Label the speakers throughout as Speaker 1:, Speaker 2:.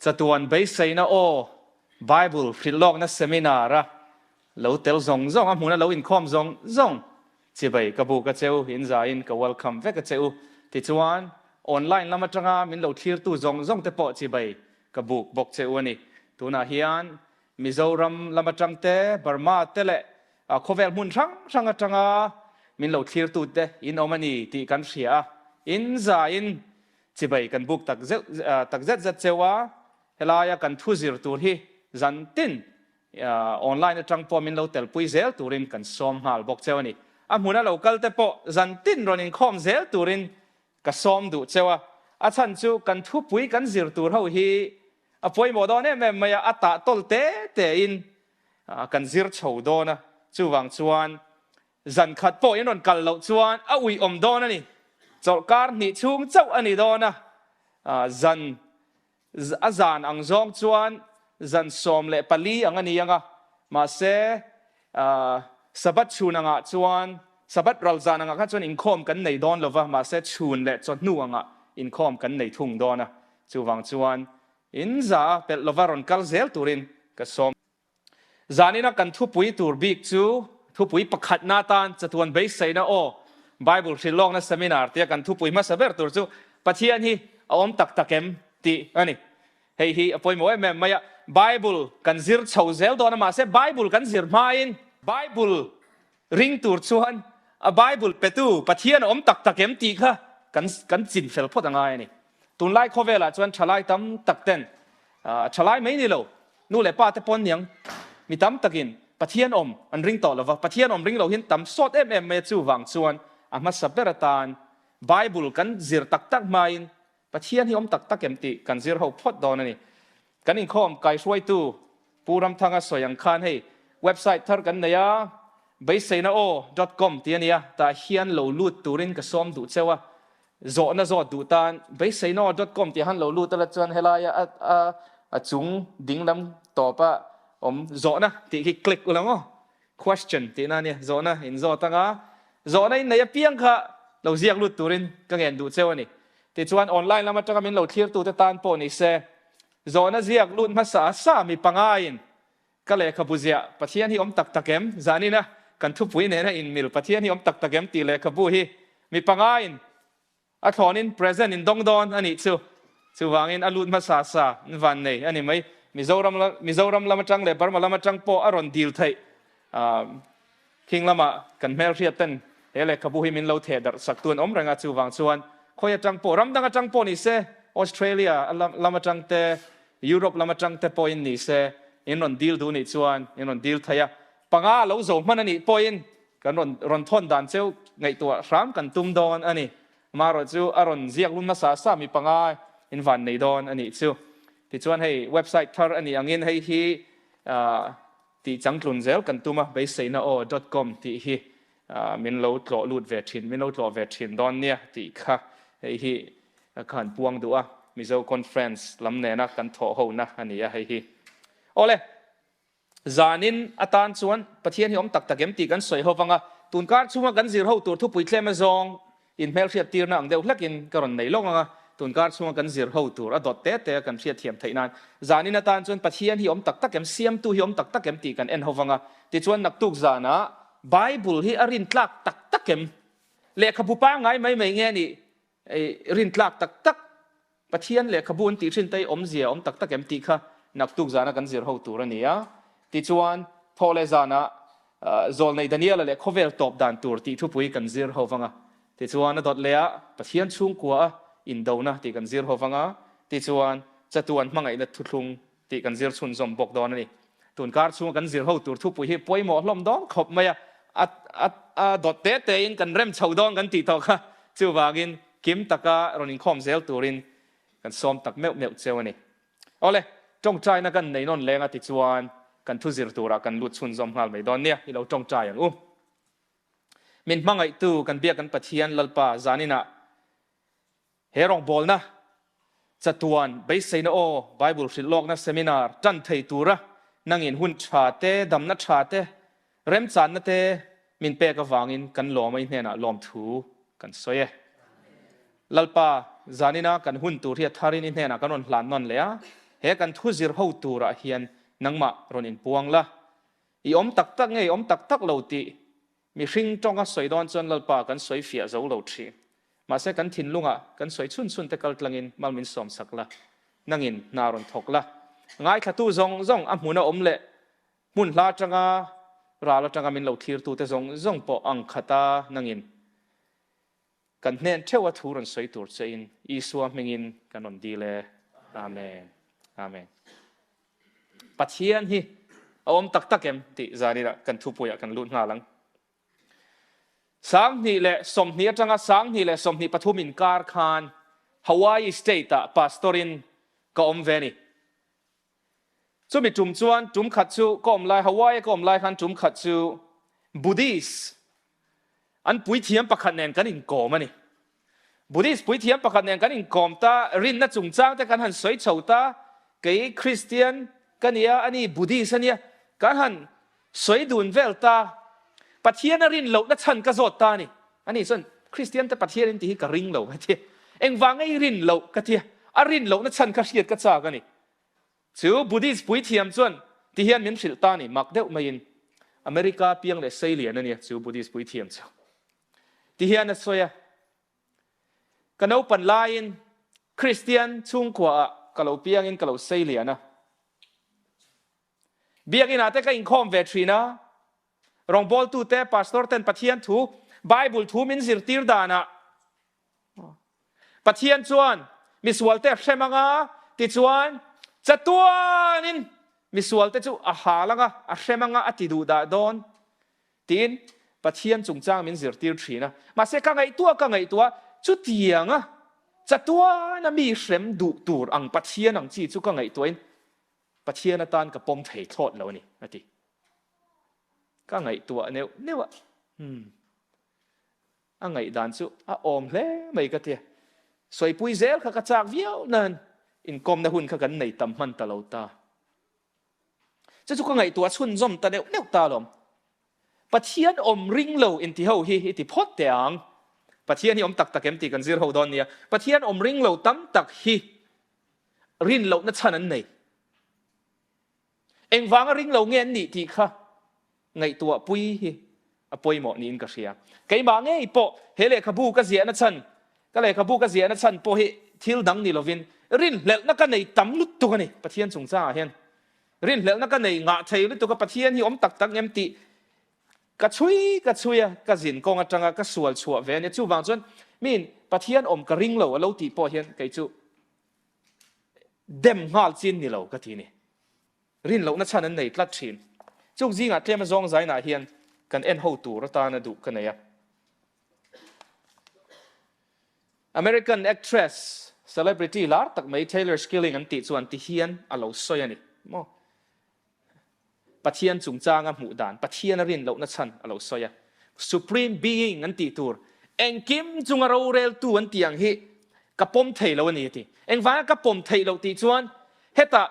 Speaker 1: Chatuan beiseina aw Bible hrilhlawkna seminar a lo tel zawng zawng a hmuna lo inkhawm zawng zawng chibai ka buk a che u, in zaiin ka welcome vek a che u. Tichuan, online lam atanga min lo thlirtu zawng zawng te pawh chibai ka buk bawk che u a ni. Tunah hian Mizoram lam atang te, Burma te leh khawvel hmun hrang hrang atanga min lo thlirtu te in awm a ni tih kan hria a, in zaiin Chibai kan buk tak zeuh tak zet zet cheu a, helaia kan thu zir tur hi zan tin online atang pawh min lo telpui zel turin kan sawm nghal bawk cheu a ni. A hmuna lo kal te pawh zan tin rawn inkhawm zel turin ka sawm duh cheu a, a chhan chu kan thupui kan zir tur ho hi a pawimawh dawn em em mai a, a tah tawl te te in kan zir chho dawn a, chuvang chuan Zan khat pawh in rawn kal loh chuan a ui awm dawn a ni. Chawlhkar hnih chhung chauh a ni dawn a, zan a zan ang zawng chuan zan 14 ang a ni ang a, mahse Sabbath chhun angah chuan Sabbath ral zan angah khan chuan inkhawm kan nei dawn lo va, mahse chhun leh chawhnu angah inkhawm kan nei thung dawn a, chuvang chuan in za a pelh lova rawn kal zel turin ka sawm. Zanina kan thupui tur bik chu thupui pakhatna atan chatuan beiseina aw Bible hrilhlawkna seminar tia kan thupui hmasa ber tur chu Pathian hi a awm tak tak em tih a ni. Hei hi a pawimawh em em mai a, Bible kan zir chho zel dawn a mahse Bible kan zir hmain Bible ring tur chuan a Bible petu Pathian a awm tak tak em tih kha kan kan chin fel phawt a ngai a ni. Tunlai khawvelah chuan thalai tam tak ten thalai mai ni lo Nu leh pa te pawn niang mi tam takin Pathian awm an ring tawh lova, Pathian awm ring lo hian tam sawt em em mai a, chuvang chuan a hmasa ber atan Bible kan zir tak tak hmain Pathian hi awm tak tak em tih kan zir ho phawt dawn a ni. Kan inkhawm kaihruaitu Pu Ramthanga sawi ang khan hei website thar kan nei a, beiseina aw dot com tih a nia, tah hian lo lut turin ka sawm duh cheu a, Zawhna zawt duh tan beiseinaw dot com tih han lo lut ala chuan helaia a a a chung dinglam tawpa awm zawhna tih khi click ula maw? Question tihna ania zawhna in zawt anga zawhna in nei apiang kha lo ziak lut turin ka ngen duh cheu a ni. Tichuan online lam atanga min lo thlirtute tan pawh ni se zawhna ziak lut hmasa a sa mi pangaiin Ka lehkhabu ziah Pathian hi awm tak tak em? Zanina kan thupui nena inmil Pathian hi awm tak tak em tih lehkhabu hi mi pangaiin a thlawnin present in dawng dawn a nih chu. Chuvangin a lut hmasa sa an van nei a ni mai. Mizoram Mizoram lam atang leh Burma lam atang pawh a rawn dil theih. Khing lama kan hmelhriat ten he lehkhabu hi min lo theh darh sak tu an awm reng a, chuvang chuan khawi atang pawh, ram dang atang pawh ni se, Australia lam atang te, Europe lam atang te pawhin ni se, in rawn dil duh nih chuan in rawn dil thei a, panga lo zo hman a nih pawhin kan rawn rawn thawn dan cheu ngaihtuah hram kan tum dawn a ni. Amaherawh chu a rawn ziak lun hmasa sa mi panga in van nei dawn a nih chu. Tichuan hei website thar a nih angin hei hi Tih changtlun zel kan tum a, beiseina aw dot com tih hi min lo tlawh lut ve thin, min lo tlawh ve thin dawn nia tih kha hei hi ka han puang duh a, Mizo Conference lam nena kan thawh hona a ni a hei hi. Awle, zanin atan chuan Pathian hi awm tak tak em tih kan sawi ho vang a, tunkar chhunga kan zir ho tur thupui tlem azawng Inhmelhriat tirna ang deuh hlekin ka rawn nei lawk ang a, tunkar chhunga kan zir ho tur a dawt te te a kan hriat thiam theih nan zanin atan chuan Pathian hi awm tak tak em, Siamtu hi awm tak tak em tih kan en ho vang a, tichuan naktuk zanah Bible hi a rintlak tak tak em, lehkhabu pangngai mai mai nge nih rintlak tak tak Pathian lehkhabu an tih thin te hi awmzia awm tak tak em tih kha naktuk zana kan zir ho tur a ni a. Tichuan, thawh leh zanah Zawlnei Daniela leh khawvel tawp dan tur tih thupui kan zir ho vang a. Tichuan, a dawt leh ah Pathian chhungkua a indona tih kan zir ho vang a. Tichuan, chatuan hmangaihna thuthlung tih kan zir chhunzawm bawk dawn a ni. Tunkar chhunga kan zir ho tur thupui hi pawimawh hlawm dawn khawp mai a, a a a dawt te tein kan rem chho dawn kan tih tawh kha. Chuvangin kim taka rawn inkhawm zel turin kan sawm tak meuh meuh cheu a ni. Awle, tawngtaina kan nei nawn leng a tichuan kan thu zir turah kan lut chhunzawm nghal mai dawn nia, i lo tawngtai ang u. Min hmangaihtu kan biak kan Pathian Lalpa zaninah He rawngbawlna chatuan beiseina aw Bible hrilh lawkna seminar tan thei tura nangin hun tha te, damna tha te, remchanna te min pek avangin kan lawm a i hnenah lawmthu kan sawi e. Lalpa, zanina kan hun tur hi a tharin i hnenah kan rawn hlan nawn leh a. He kan thu zir ho turah hian nangmah rawn inpuang la. I awm tak tak nge i awm tak tak lo tih mihring tawnga sawi dawn chuan Lalpa kan sawi fiah zo lo thin. Mahse kan thinlungah kan sawi chhun chhun te kal tlangin mal min sawm sak la, nangin hna rawn thawk la. Ngaithlatu zawng zawng a hmuna awm leh hmun hla atanga ral atanga min lo thlirtute zawng zawng pawh ang khata nangin Kan hnen theuh a thu rawn sawi tur che in Isua hmingin kan rawn dil e. Amen. Amen. Pathian hi a awm tak tak em tih zanina kan thupuiah kan lut nghal ang. 2020 atanga 2023 inkar khan Hawaii State ah pastor in ka awm ve ni. Chumi tum chuan tum khat chu ka awm lai, Hawaii a ka awm lai khan tum khat chu Buddhist an puithiam pakhat nen kan inkawm a ni. Buddhist puithiam pakhat nen kan inkawm ta, rinna chungchang te kan han sawi chho ta, kei Christian ka nia, ani Buddhist a nia, kan han sawi dun vel ta, Pathian a rin lohna chhan ka zawt ta a ni. Ani chuan Christian te Pathian in tih hi ka ring lo ka ti. Engvang nge i rin loh ka ti a, a rin lohna chhan kha hriat ka chak a ni. Chu Buddhist puithiam chuan ti hian min hrilh ta a ni, mak deuh maiin America piang leh sei lian a nia chu Buddhist puithiam chu. Ti hian a sawi a, Ka naupan laiin Kristian chhungkuaah ka lo piangin ka lo sei lian a. Biakinah te ka inkhawm ve thin a, rawngbawltute, pastor ten Pathian thu, Bible thu min zirtir danah Pathian chuan misualte a hrem anga, tichuan chatuanin misualte chu a hal anga, a hrem anga, a ti duh dah dawn tiin Pathian chungchang min zirtir thin a. Mahse ka ngaihtuah ka ngaihtuah chutianga chatuana mi hrem duh tur ang Pathian ang chi chu ka ngaihtuahin Pathian atan ka pawm thei thlawt lo a ni, a ti. Ka ngaihtuah neuh neuh a, hmm. A ngaihdan chu a awm hle mai ka tia. Sawipui zel kha ka chak viau nan inkawmna hun kha kan nei tam hman ta lo ta. Chu chu ka ngaihtuah chhunzawm ta neuh neuh ta alawm. Pathian awm ring lo inti ho hi i ti phawt teh ang. Pathian hi awm tak tak em tih kan zir ho dawn nia. Pathian awm ring lo tam tak hi rin lohna chhan an nei. Engvanga ring lo nge an nih tih kha ngaihtuah pui hi a pawimawh niin ka hria. Keimah ngei pawh he lehkhabu ka ziahna chhan, ka lehkhabu ka ziahna chhan pawh hi thil dang ni lovin rinhlelhna ka nei tam lutuk a ni Pathian chungchangah hian. Rinhlelhna ka nei ngah thei lutuk a, Pathian hi awm tak tak em tih ka chhui ka chhui a, ka zin kawng atanga ka sual chhuah ve a nia. Chuvang chuan miin Pathian awm ka ring lo a lo tih pawh hian kei chu dem nghal chin ni lo ka ti ni. Rin lohna chhan an nei tlat thin. Chuk zingah tlem a zawng zainah hian kan en ho tur atana duh ka nei a. American actress, celebrity lar tak mai Taylor Schilling an tih chuan ti hian a lo sawi a ni maw? Pathian chungchanga hmuh dan, Pathian a rin lohna chhan a lo sawi a. Supreme Being an tih tur, engkim chunga roreltu an tih ang hi ka pawm thei lo a ni a ti. Engvanga ka pawm theih loh tih chuan hetah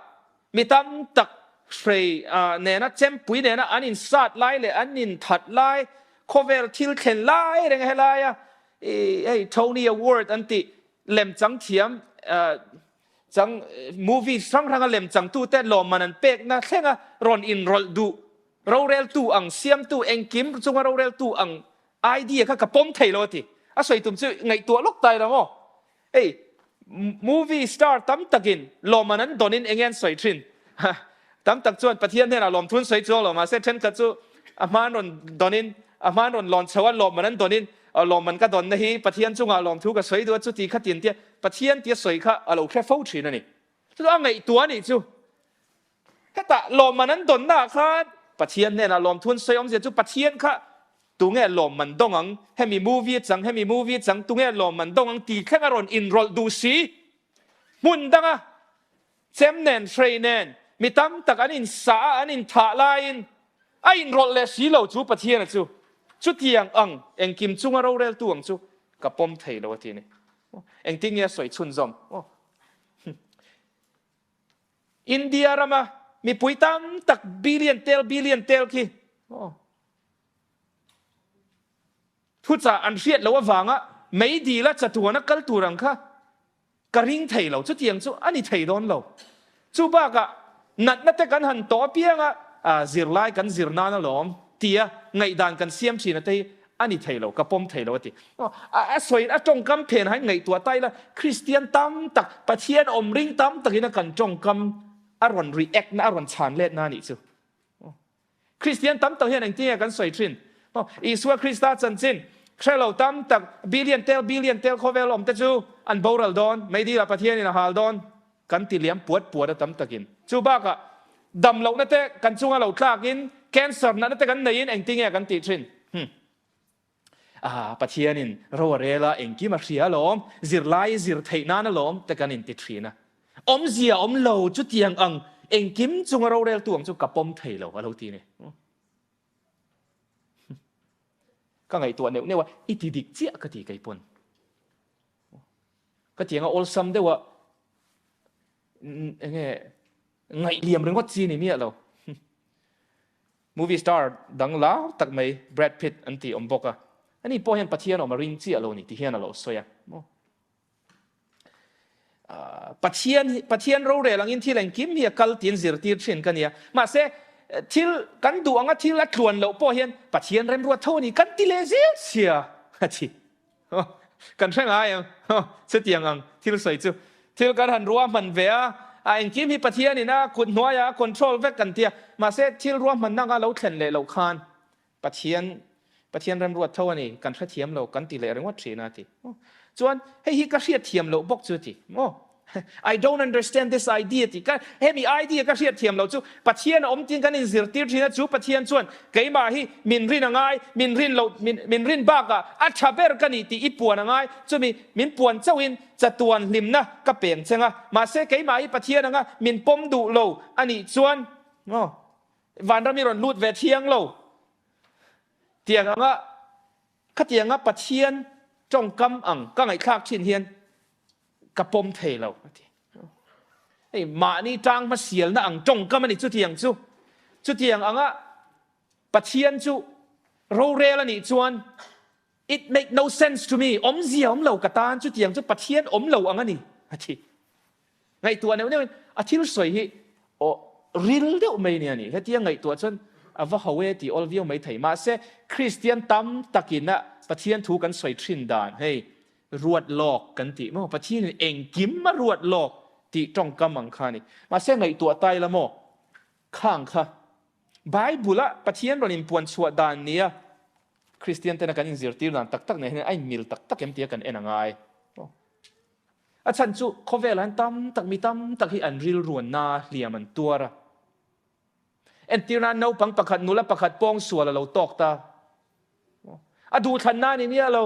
Speaker 1: mi tam tak hrei nena chempui nena an insat lai leh an inthat lai, khawvel thil thlen lai reng helaia hei Tony Award an tih lemchang thiam Chang movie hrang hranga lemchangtute lawmman an pekna thlenga rawn inrawlh duh roreltu ang siamtu engkim chunga roreltu ang idea kha ka pawm thei lo a ti. A sawi tum chu ngaihtuah lawk ta ila maw? Hei movie star tam takin lawmman an dawnin enge an sawi thin? Tam tak chuan Pathian hnenah lawmthu an sawi chuang lo mahse thenkhat chu a hma an rawn dawnin a hma an rawn lawn chho a lawmman an dawnin lawmman ka dawnna hi Pathian chungah lawmthu ka sawi duh a chuti kha tin tia Pathian tia sawi kha a lo hre fo thin a ni. Chu chu a ngaihtuah a nih chu. Hetah lawmman an dawnna ah khan Pathian hnenah lawmthu an sawi awmzia chu Pathian kha tunge lawmman dawng ang, hemi movie chang, hemi movie chang tunge lawmman dawng ang ti thleng a rawn inrawlh duh si. Hmun danga Chem nen, hrei nen, mi tam tak an insa a, an inthah laiin a inrawlh leh si lo chu Pathiana chu chutiang ang engkim chunga roreltu ang chu ka pawm thei lo a ti a ni. Engtin nge a sawi chhunzawm? Aw. India rama mipui tam tak billion tel billion tel khi aw. Thuchah an hriat loh avanga meidila chatuana kal tur ang kha Ka ring thei lo, chutiang chu a ni thei dawn lo. Chu bakah natna te kan han tawh apiang a, zirlai kan zir nan alawm tia ngaihdan kan siam thin a te hi a ni thei lo, ka pawm thei lo a ti. A sawiin a tawngkam phen hain ngaihtuah ta ila, Kristian tam tak, Pathian awm ring tam takin a kan tawngkam a rawn react na, a rawn chhan let na a nih chu. Kristian tam tak hian engtin nge kan sawi thin? Isua Krista chanchin hre lo tam tak billion tel billion tel khawvel awm te chu an boral dawn, meidil ah Pathianin a hal dawn kan ti liam puat puat a tam takin. Chu bakah dam lohna te kan chunga lo tlakin cancer natna te kan neiin engtin nge kan tih thin? Hmm. Ah, Pathianin ro a rel a, engkim a hria alawm, zirlai zir theih nan alawm te kan inti thin a. Awmzia awm lo chutiang ang engkim chunga roreltu ang chu ka pawm thei lo a lo ti a ni. Ka ngaihtuah neuh neuh a, i ti dik chiah ka ti kei pawn. Ka tiang a awlsam deuh a, enge ngaihliam ringawt chi ni miah lo. Movie star dang lar tak mai Brad Pitt an tih awm bawk a, ani pawh hian Pathian awm a ring chiah lo ni ti hian a lo sawi a. Pathian Pathian rorel angin thil engkim hi a kal tiin zirtir thin ka nia. Mahse thil kan duh anga thil a tluan loh pawh hian Pathian remruat tho a ni kan ti leh zel sia a ti. Kan hre ngai ang chutiang ang thil sawi chu. Thil kan han ruahman ve a, a engkim hi Pathianin a kut hnuaiah a control vek kan tia. Mahse thil ruahmanna anga lo thlen leh loh khan Pathian Pathian remruat tho a ni, kan hrethiam lo kan ti leh ringawt thin a ti. Chuan hei hi ka hriatthiam loh bawk chu a ti. Maw? I don't understand this idea tih ka hemi idea ka hriatthiam loh chu Pathian a awm tiin kan inzirtir thin a, chu Pathian chuan keimah hi min rin a ngai, min rin loh min min rin bakah a tha ber ka ni tih i puan a ngai, chumi min puan chauhin chatuan hlimna ka peng cheng a, mahse keimah hi Pathian anga min pawm duh lo a nih chuan maw vanram i rawn lut ve thiang lo tiang anga khatianga Pathian tawngkam ang ka ngaihthlak thin hian ka pawm thei lo a ti. Hei mahni tang hmasialna ang tawngkam a ni chutiang chu. Chutiang anga Pathian chu rorel a nih chuan it make no sense to me, awmzia awm lo ka tan chutiang chu Pathian awm lo ang a ni a ti. Ngaihtuah neuh neuhin a thil sawi hi aw ril deuh mai nia ni. Hetia ngaihtuah chuan a va ho e tih awl viau mai thei. Mahse Kristian tam takin a Pathian thu kan sawi thin dan hei Ruat lawk kan tih maw? Pathianin engkim a ruat lawk tih tawngkam ang kha a ni. Mahse ngaihtuah ta ila maw? Khang kha Bible-a Pathian rawn inpuan chhuah dan nia Kristian tena kan inzirtir dan tak tak nen hian a inmil tak tak em tia kan en a ngai. A chhan chu khawvelah hian tam tak mi tam tak hi an rilruanna hliam an tuar a. Entir nan naupang pakhat nula pakhat pawngsual a lo tawk ta. A duhthlanna a ni miah lo.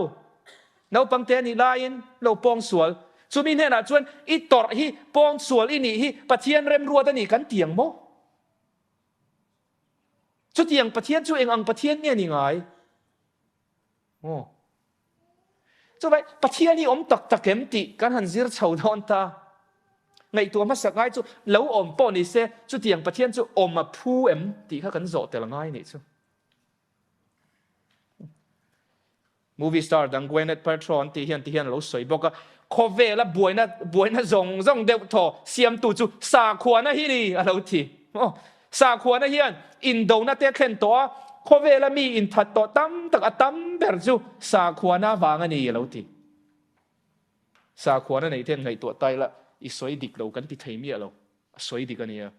Speaker 1: Naupang te a nih laiin lo pawngsual. Chumi hnenah chuan i tawrh hi pawngsual i nih hi Pathian remruat a ni kan ti ang maw? Chutiang Pathian chu eng ang Pathian nge ni ngai? Aw. Chuvai, Pathian hi awm tak tak em tih kan han zir chho dawn ta. Ngaihtuah hmasa ngai chu lo awm pawh ni se, chutiang Pathian chu awm a phu em tih kha kan zawh tel ngai nih chu. Movie star dang Gwyneth Paltrow an tih hian ti hian a lo sawi bawk a, khawvela buaina buaina zawng zawng deuh thaw siamtu chu sakhuana hi ni a lo ti. Aw, sakhuana hian indona te a thlen tawh a, khawvela mi inthat tawh tam tak a tam ber chu sakhuana vang a ni a lo ti. Sakhuana neih te hian ngaihtuah ta ila i sawi dik lo kan ti thei miah lo, a sawi dik a nia.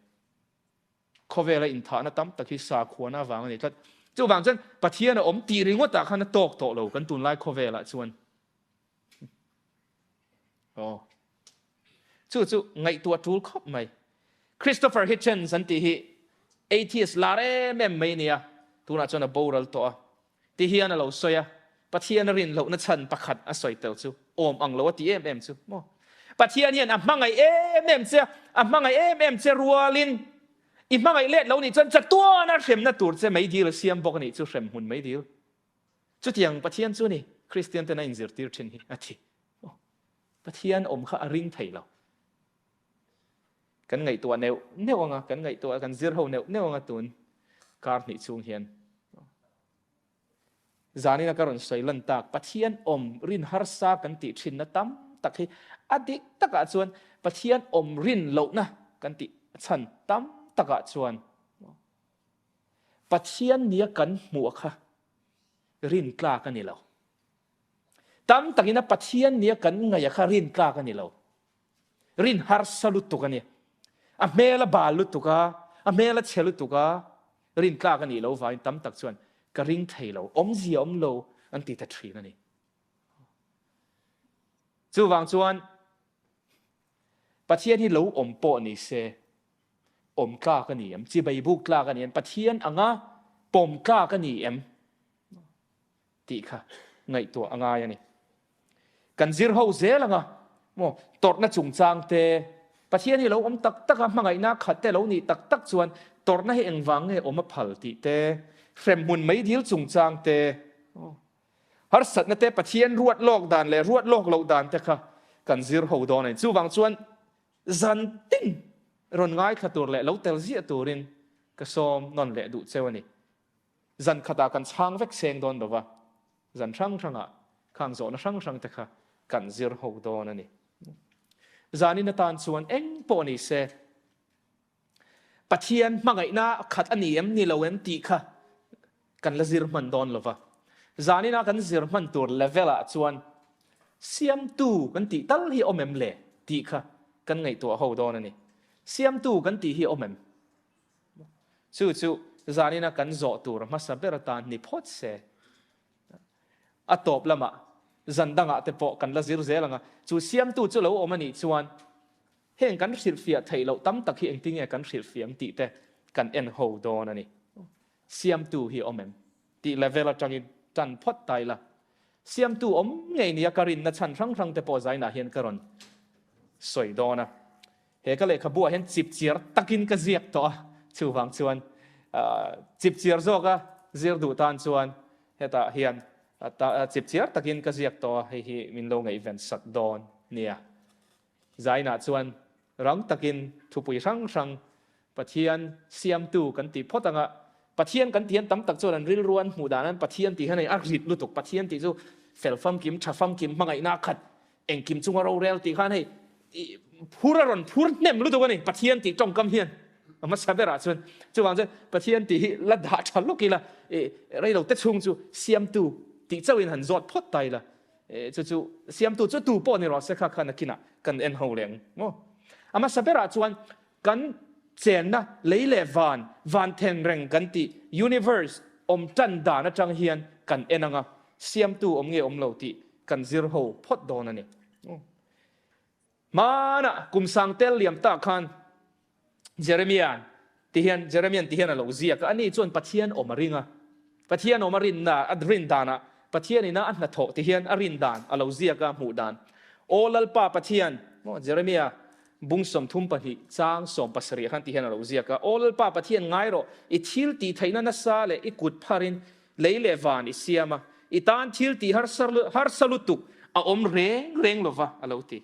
Speaker 1: Khawvela inthahna tam tak hi sakhuana avang a ni tlat. Chuvang chuan Pathian a awm tih ringawtah khan a tawk tawh lo kan tunlai khawvelah chuan. Aw. Chu chu ngaihtuah tul khawp mai. Christopher Hitchens an tih hi atheist lar em em mai nia, tunah chuan a boral tawh a. Ti hian a lo sawi a, Pathian a rin lohna chhan pakhat a sawi tel chu awm ang lo a ti em em chu maw? Pathian hian a hmangaih em em che a, a hmangaih em em che rualin i hmangaih let lo nih chuan chatuana hremna tur che meidil a siam bawk a nih chu hremhmun meidil. Chutiang Pathian chu ni Kristian ten a inzirtir thin hi a thi. Pathian awm kha a ring thei lo. Kan ngaihtuah neuh neuh anga, kan ngaihtuah, kan zir ho neuh neuh anga tun kar hnih chhung hian. Zanina ka rawn sawi lan tak, Pathian awm rin harsa kan tih thinna tam tak hi a dik takah chuan Pathian awm rin lohna kan tih. chhan tam takah chuan Pathian nia kan hmuh kha rin tlak a ni lo. Tam takin a Pathian nia kan ngaih kha rin tlak a ni lo. Rin harsa lutuk a ni. A hmel a bal lutuk a, a hmel a chhe lutuk a, rin tlak a nih loh vangin tam tak chuan ka ring thei lo, awmzia awm lo an ti ta thin a ni. Chuvang chuan Pathian hi lo awm pawh ni se, awm tlak a ni em? Chibai buk tlak a ni em? Pathian anga pawm tlak a ni em? Tih kha ngaihtuah a ngai a ni. Kan zir ho zel anga maw tawrhna chungchang te, Pathian hi lo awm tak tak a, hmangaihna khat te lo nih tak tak chuan tawrhna hi engvang nge awm a phal tih te, hremhmun meidil chungchang te, harsatna te Pathian ruat lawk dan leh ruat lawk loh dan te kha kan zir ho dawn a ni. Chuvang chuan zan tin rawn ngaithla tur leh lo tel ziah turin ka sawm nawn leh duh cheu a ni. Zan khatah kan chhang vek seng dawn lo va, zan hrang hrangah khang zawhna hrang hrang te kha kan zir ho dawn a ni. Zanin atan chuan eng pawh ni se, Pathian hmangaihna khat a ni em ni lo em tih kha kan la zir hman dawn lo va. Zanina kan zir hman tur level ah chuan Siamtu kan tih tal hi awm em le tih kha kan ngaihtuah ho dawn a ni. Siamtu kan tih hi awm em? Chu chu zanina kan zawh tur hmasa ber atan ni phawt se. A tawp lamah zan dangah te pawh kan la zir zel ang a, chu siamtu chu lo awm a nih chuan heng kan hrilhfiah theih loh tam tak hi engtinge kan hrilhfiah ang tih te kan en ho dawn a ni. Siamtu hi awm em? Tih level atangin tan phawt ta ila. Siamtu awm ngei nia ka rinna chhan hrang hrang te pawh zainah hian ka rawn sawi dawn a. He ka lehkhabuah hian chipchiar takin ka ziak tawh a, chuvang chuan chipchiar zawka zir duh tan chuan hetah hian chipchiar takin ka ziak tawh a, hei hi min lo ngaihven sak dawn nia. Zainah chuan rang takin thupui hrang hrang Pathian siamtu kan tih phawt anga, Pathian kan tih hian tam tak chuan an rilru an hmuh dan an Pathian tih hian hei a rit lutuk, Pathian tih chu fel famkim, tha famkim, hmangaihna a khat, engkim chunga rorel tih khan hei phur a rawn phur hnem lutuk a ni, Pathian tih tawngkam hian a hmasa berah chuan chuvang chuan Pathian tih hi la dah tha lawk ila reilo te chhung chu siamtu tih chauhin han zawt phawt ta ila chu chu siamtu chu tu pawh ni rawh se kha kha nakinah kan en ho leh ang maw. A hmasa berah chuan Kan chenna lei leh van, van then reng kan tih, universe, awm tan dan atang hian kan en anga, siamtu awm nge awm lo tih kan zir ho phawt dawn a ni. Hmanah kum sang tel liam tak khan Jeremiah ti hian Jeremian ti hian a lo ziak a, ani chuan Pathian awm a ring a, Pathian awm a rinna a rin danah Pathian ina a hnathawh ti hian a rin dan a lo ziak a hmuh dan. Aw Lalpa Pathian, maw Jeremiah Bung 32 chang 70 khan ti hian a lo ziak a, Aw Lalpa Pathian ngai rawh, i thil tih theihna nasa leh i kut pharin lei leh van i siam a, i tan thil tih harsa lutuk a awm reng reng lova a lo ti.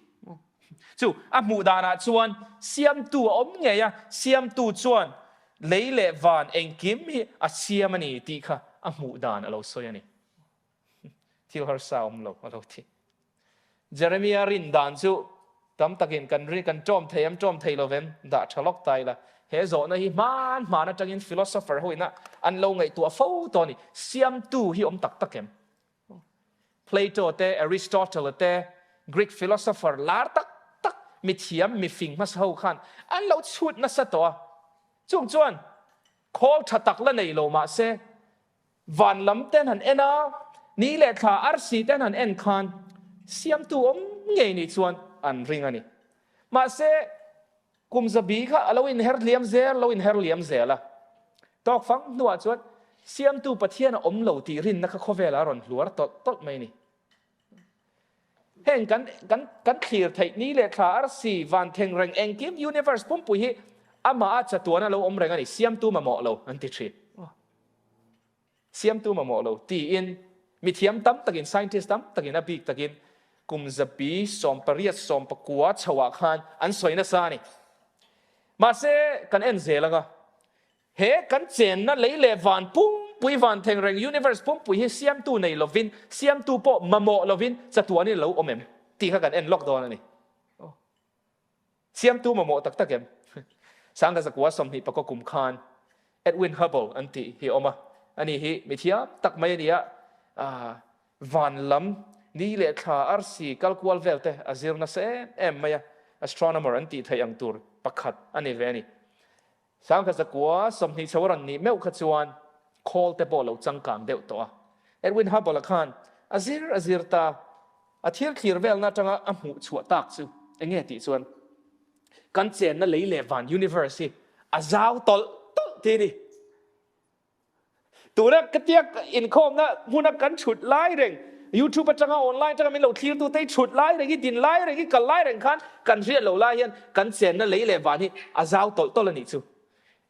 Speaker 1: Chu a hmuh danah chuan siamtu a awm ngei a, siamtu chuan lei leh van engkim hi a siam a ni tih kha a hmuh dan a lo sawi a ni. Thil harsa awm lo a lo ti. Jeremia rin dan chu tam takin kan rin kan ṭawm thei em ṭawm thei lo vem dah ṭha lawk ta ila. He zawhna hi hman hman aṭangin philosopher ho ina an lo ngaihtuah fo tawh a ni. Siamtu hi awm tak tak em? Plato te, Aristotle te, Greek philosopher lar tak tak mithiam mifing hmasa ho khan an lo chhut nasa tawh a. Chung chuan khawl ṭha tak la nei lo mahse Van lam ten han en a, ni leh thla arsi ten han en khan siamtu awm ngei nih chuan an ring a ni. Mahse, kum zabi kha a lo inher liam zel, lo inher liam zel a. Tawk fang hnuah chuan siamtu Pathian a awm lo tih rinna kha khawvelah a rawn hluar tawlh tawlh mai a ni. Heng kan kan kan thlir theih ni leh thla arsi van theng reng engkim universe pumpui hi amah a chatuan a lo awm reng a ni, siamtu mamawh lo an ti thin. Siamtu mamawh lo tiin mithiam tam takin scientist tam takin a bik takin kum zabi 18 19 chhoah khan an sawi nasa a ni. Mahse kan en zel anga He kan chenna lei leh van pumpui, van thengreng, universe pumpui hi siamtu nei lovin, siamtu pawh mamawh lovin chatuanin a lo awm em? Tih kha kan en lawk dawn a ni. Siamtu mamawh tak tak em? 1924 kum khan Edwin Hubble an tih hi a awm a, ani hi mithiam tak mai a ni a, van lam ni leh thla arsi kal kual vel te a zir nasa em em mai a, astronomer an tih theih ang tur pakhat a ni ve a ni. 1920 chho a rawn nih meuh kha chuan khawl te pawh lo changkang deuh tawh a. Edwin Hubble-a khan a zir a zir ta, a thil thlir velna atanga a hmuh chhuah tak chu eng nge tih chuan kan chenna lei leh van universe hi a zau tawlh tawlh tih a ni. Tuna ka tiak inkhawmna hmuna kan chhut lai reng, YouTube atanga online atanga min lo thlirtute hi chhut lai reng hi, din lai reng hi, kal lai reng khan kan hriat lo lai hian kan chenna lei leh van hi a zau tawlh tawlh a nih chu.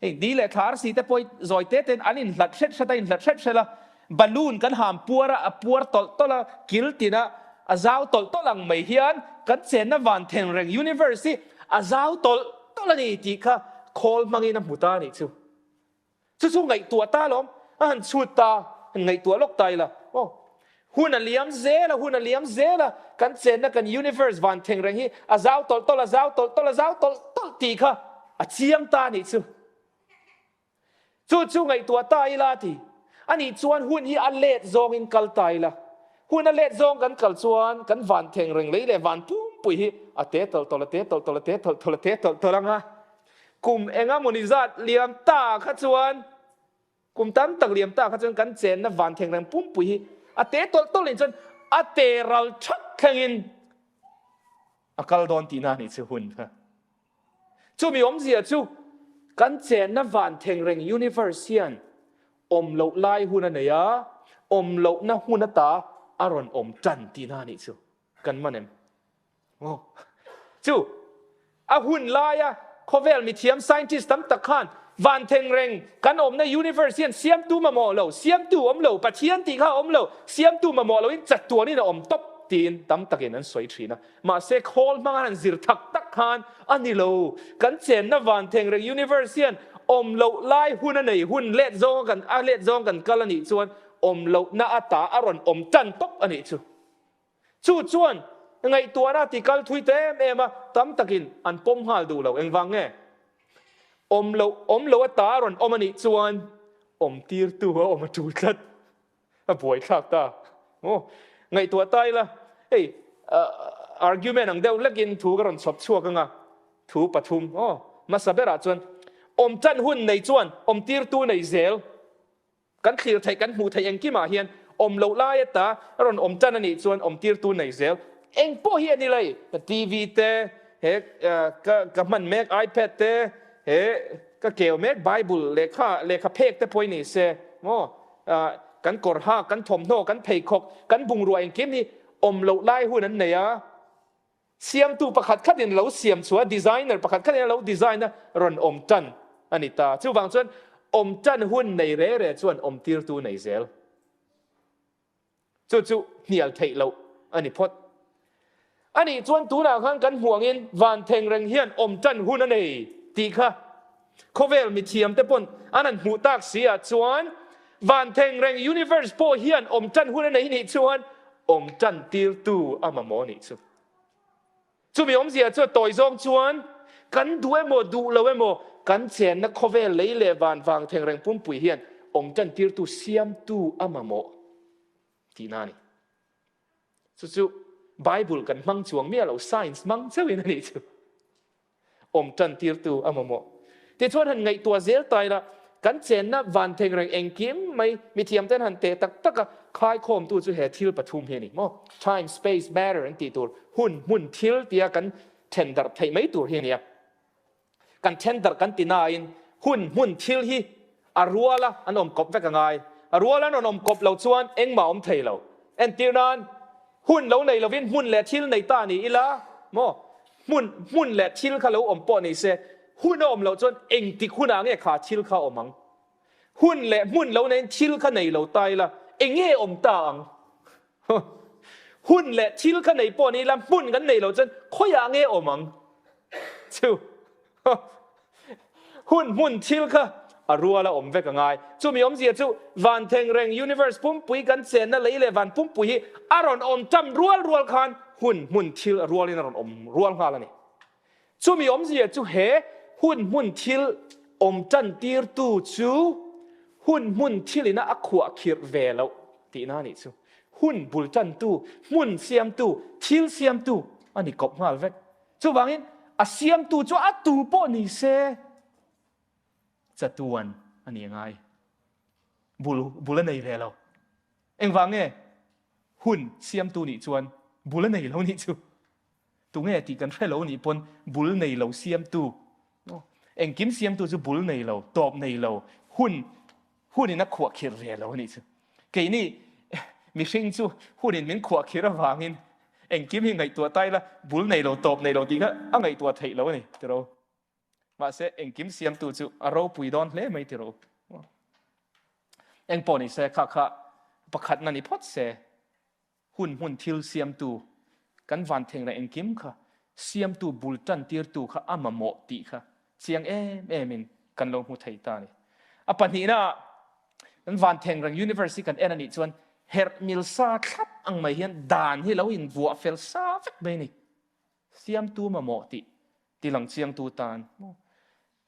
Speaker 1: Hei ni leh thla arsi te pawh hi zawi te tein an inhlat hret hret a, inhlat hret hret a, balloon kan ham puar a, a puar tawlh tawlh a, kil tina a zau tawlh tawlh ang mai hian kan chenna van theng reng universe hi a zau tawlh tawlh a ni tih kha khawl hmangin a hmu ta a nih chu. Chu chu ngaihtuah ta alawm, a han chhut ta, han ngaihtuah lawk ta ila. Aw, hun a liam zel a, hun a liam zel a, kan chenna kan universe van theng reng hi a zau tawlh tawlh, a zau tawlh tawlh, a zau tawlh tawlh tih kha a chiang ta a nih chu. Chu chu ngaihtuah ta ila a ti. A nih chuan hun hi a let zawngin kal ta ila. Hun a let zawng kan kal chuan kan van theng reng lei leh van pumpui hi a te tawlh tawlh, a te tawlh tawlh, a te tawlh tawlh, a te tawlh tawlh ang a. Kum enga mawni zat liam ta kha chuan, kum tam tak liam ta kha chuan kan chenna van theng reng pumpui hi a te tawlh tawlh in chuan a te ral thak thlengin a kal dawn tihna a nih chu hun kha. Chumi awmzia chu kan chenna van theng reng universe hian awm loh lai hun a nei a, awm lohna hun ata a rawn awm tan tihna a nih chu. Kan man em? Aw. Chu, a hun laia khawvel mithiam scientist tam tak khan van theng reng kan awmna universe hian siamtu mamawh lo, siamtu awm lo, Pathian tih kha a awm lo, siamtu mamawh loin chatuanin a awm tawp tiin tam takin an sawi thin a. Mahse khawl hmanga han zir thak tak khan a ni lo. Kan chenna van theng reng universe hian awm loh lai hun a nei, hun let zawnga kan a let zawng kan kal a nih chuan awm lohna ata a rawn awm tan tawp a nih chu. Chu chuan ngaihtuahna ti kal thui ta em em a, tam takin an pawm nghal duh lo. Engvang nge? Awm loh, awm lo ata a rawn awm a nih chuan awm tirtu a awm a tul tlat. A buaithlak ta. Aw, ngaihtuah ta ila, hei argument ang deuh lekin thu ka rawn chhawp chhuak ang a, thu pathum. Aw, hmasa berah chuan awm tan hun nei chuan awm tirtu nei zel. Kan thlir theih, kan hmuh theih engkimah hian awm loh lai ata a rawn awm tan a nih chuan awm tirtu nei zel. Eng pawh hi a ni lei, ka TV te, he ka ka hman mek iPad te, he ka keu mek Bible lehkha lehkha phek te pawh hi ni se maw, kan kawr hak, kan thawmhnaw, kan pheikhawk, kan bungrua engkim hi awm loh lai hun an nei a. Siamtu pakhat khatin lo siam chhuah a, designer pakhat khatin a lo design a, rawn awm tan a ni ta. Chuvang chuan awm tan hun nei re re chuan awm tirtu nei zel. Chu chu hnial theih loh a ni phawt. A nih chuan tunah khan kan hmuh angin van theng reng hian awm tan hun a nei tih kha khawvel mithiamte pawn an han hmuh tak si ah chuan van theng reng universe pawh hian awm tan hun a nei nih chuan awm tan tirtu a mamawh nih chu. Chumi awmzia chu a tawi zawng chuan kan duh emaw duh lo emaw kan chenna khawvel lei leh van vang theng reng pumpui hian awm tan tirtu siamtu a mamawh tihna a ni. Chu chu Bible kan hmang chuang miah lo, science hmang chauhin a nih chu. Awm tan tirtu a mamawh. Tichuan han ngaihtuah zel ta ila, kan chenna van theng reng engkim mai mithiam ten han teh tak tak a, khaikhawmtu chu he thil pathum hi a ni maw? Time, space, matter an tih tur, hun, hmun, thil tia kan then darh theih mai tur hi a ni a. Kan then darh kan ti nain hun, hmun, thil hi a ruala an awm kawp vek a ngai. A ruala an rawn awm kawp lo chuan engmah awm thei lo. Entir nan, Hun lo nei lovin hmun leh thil nei ta ni ila maw? Hmun, hmun leh thil kha lo awm pawh ni se, hun a awm loh chuan engtik hunah nge kha thil kha awm ang? Hun leh hmun lo neiin thil kha nei lo ta ila, enge awm ta ang? Hun leh thil kha nei pawh ni ila, hmun kan nei loh chuan khawiah nge awm ang? Chu. Hun hmun thil kha a rual a awm vek a ngai. Chumi awmzia chu van theng reng universe pumpui kan chenna lei leh van pumpui hi a rawn awm tam rual rual khan hun hmun thil a rualin a rawn awm rual nghal a ni. Chumi awmzia chu he Hun hmun thil awm tan tirtu chu hun hmun thilina a khuah khirh ve loh tihna a nih chu. Hun bul tantu, hmun siamtu, thil siamtu a ni kawp nghal vek. Chuvangin a siamtu chu a tu pawh ni se chatuan a ni ngai. Bul bul a nei ve lo. Engvang nge hun siamtu nih chuan bul a nei lo nih chu. Tunge tih kan hre lo nih pawn bul nei lo siamtu, engkim siamtu chu bul nei lo, tawp nei lo, hun hunin a khuahkhirh ve lo a nih chu. Keini mihring chu hunin min khuahkhirh avangin engkim hi ngaihtuah ta ila bul nei lo, tawp nei lo tih kha a ngaihtuah theih lo a ni tiro. Mahse engkim siamtu chu a ropui dawn hle mai tiro. Engpawh ni se kha kha pakhatna ni phawt se. Hun hmun thil siamtu, kan van theng reng engkim kha siamtu bul tan tirtu kha a mamawh tih kha chiang em em in kan lo hmu thei ta a ni. A pahnihna ah kan van theng reng universe hi kan en a nih chuan herh mil sa thlap ang mai hian dan hi lo in vuah fel sa vek mai a ni. Siamtu mamawh tih tilang chiangtu tan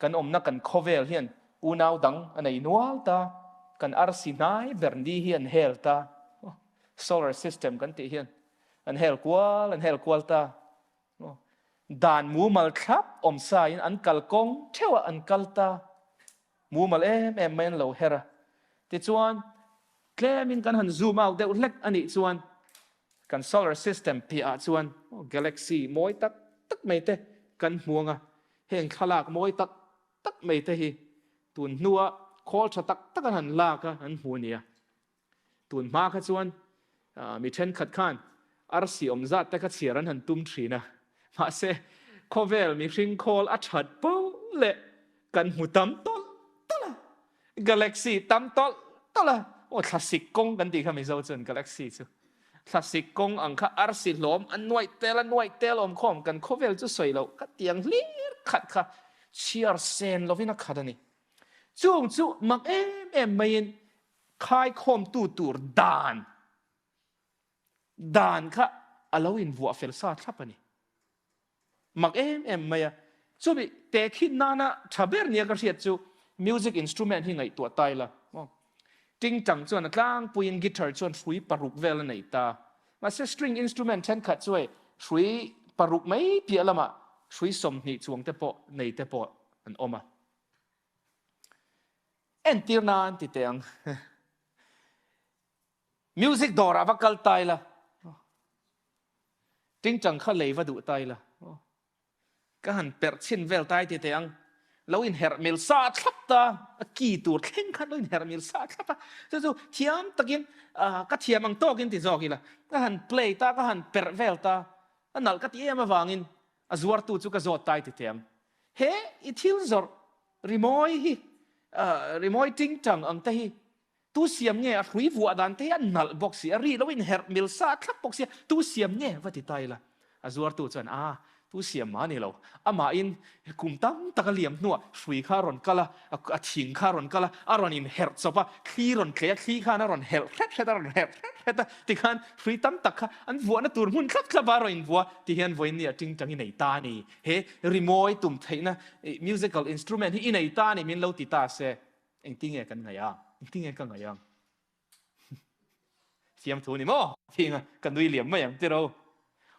Speaker 1: kan awmna kan khawvel hian unau dang a nei nual ta, kan arsi hnai ber ni hi an hel ta, solar system kan tih hian an hel kual an hel kual ta, dan mumal thlap awm sa in an kal kawng theuh ah an kal ta, mumal em em mai an lo her a, tichuan tlemin kan han zoom out deuh hlek a nih chuan Kan solar system piahah chuan galaxy mawi tak tak mai te kan hmu ang a, heng thlalak mawi tak tak mai te hi tun hnua khawl tha tak tak an han lak a, an hmu a nia. Tun hma kha chuan mi thenkhat khan arsi awm zat te kha chhiar an han tum thin a, mahse khawvel mihring khawl a that poh leh kan hmu tam tawlh tawlh a, Galaxy tam tawlh tawlh a, aw thlasik kawng kan tih kha Mizo chuan Galaxy chu thlasik kawng ang kha arsi hlawm a nuaih tel a nuaih tel awm khawm kan khawvel chu sawi loh kha tiang hlir khat kha chhiar sen lovin a khat a ni. Chung chu mak em em maiin khaikhawmtu tur dan dan kha a lo invuah fel sa thlap a ni. Mak em em mai a. Chumi tehkhin nana tha ber nia ka hriat chu music instrument hi ngaihtuah ta ila. Tingtang chuan a tlangpuiin guitar chuan hrui paruk vel a nei ta. Mahse string instrument thenkhat chu hei hrui paruk mai piah lamah hrui 20 chuang te pawh nei te pawh an awm a. Entir nan ti teh ang. Music dawrah va kal ta ila, tingtang kha lei va duh ta ila, ka han perh chhin vel ta i ti teh ang, lo inherh mil sa thlap ta, a ki tur thleng khan lo inherh mil sa thlap a, chu chu thiam takin ka thiam ang tawkin ti zawk ila, ka han play ta, ka han perh vel ta, a nalh ka ti em avangin a zuartu chu ka zawt ta i ti teh ang, he i thil zawrh rimawi hi, rimawi tingtang ang te hi Tu siam nge a hrui vuah dan te hi a nalh bawk si, a ri lo inherh mil sa thlap bawk sia, tu siam nge va ti ta ila? A zuartu chuan, A, tu siam mah a ni lo, amahin kum tam tak a liam hnuah hrui kha a rawn kal a, a thing kha a rawn kal a, a rawn inherh chawp a, thli rawn tleh a, thli khan a rawn helh hret hret a, a rawn herh hret hret a, tikhan hrui tam tak kha an vuahna tur hmun thlap thlap a a rawn invuah ti hian vawiin ni a tingtang i nei ta a ni, he rimawi tum theihna musical instrument hi i nei ta a ni min lo ti ta se. Engtinge kan ngaih ang? Engtinge ka ngaih ang? Fiamthu ni maw? Thinga ka nui liam mai ang tiro.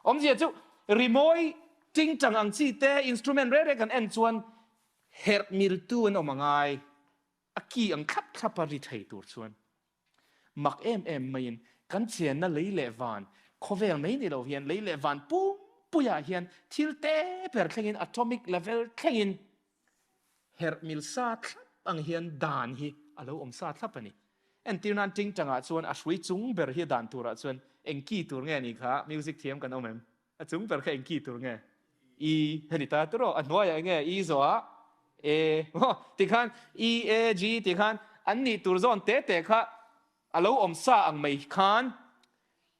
Speaker 1: Awmzia chu rimawi tingtang ang chi te instrument reng reng kan en chuan herh miltu an awm angai. A ki ang thlap thlap a ri thei tur chuan. Mak em em maiin kan chenna lei leh van, khawvel mai ni lo hian lei leh van pumpuiah hian thil te ber thlengin atomic level thlengin herh mil sa thlap ang hian dan hi a lo awm sa thlap a ni. Entir nan tingtangah chuan a hrui chung ber hi dan turah chuan eng ki tur nge ni kha music thiam kan awm em? A chung ber kha eng ki tur nge? E heni ta tur aw, a hnuaiah eng nge E zawhah A maw tikhan E A G tikhan an nih tur zawn te te kha a lo awm sa ang mai khan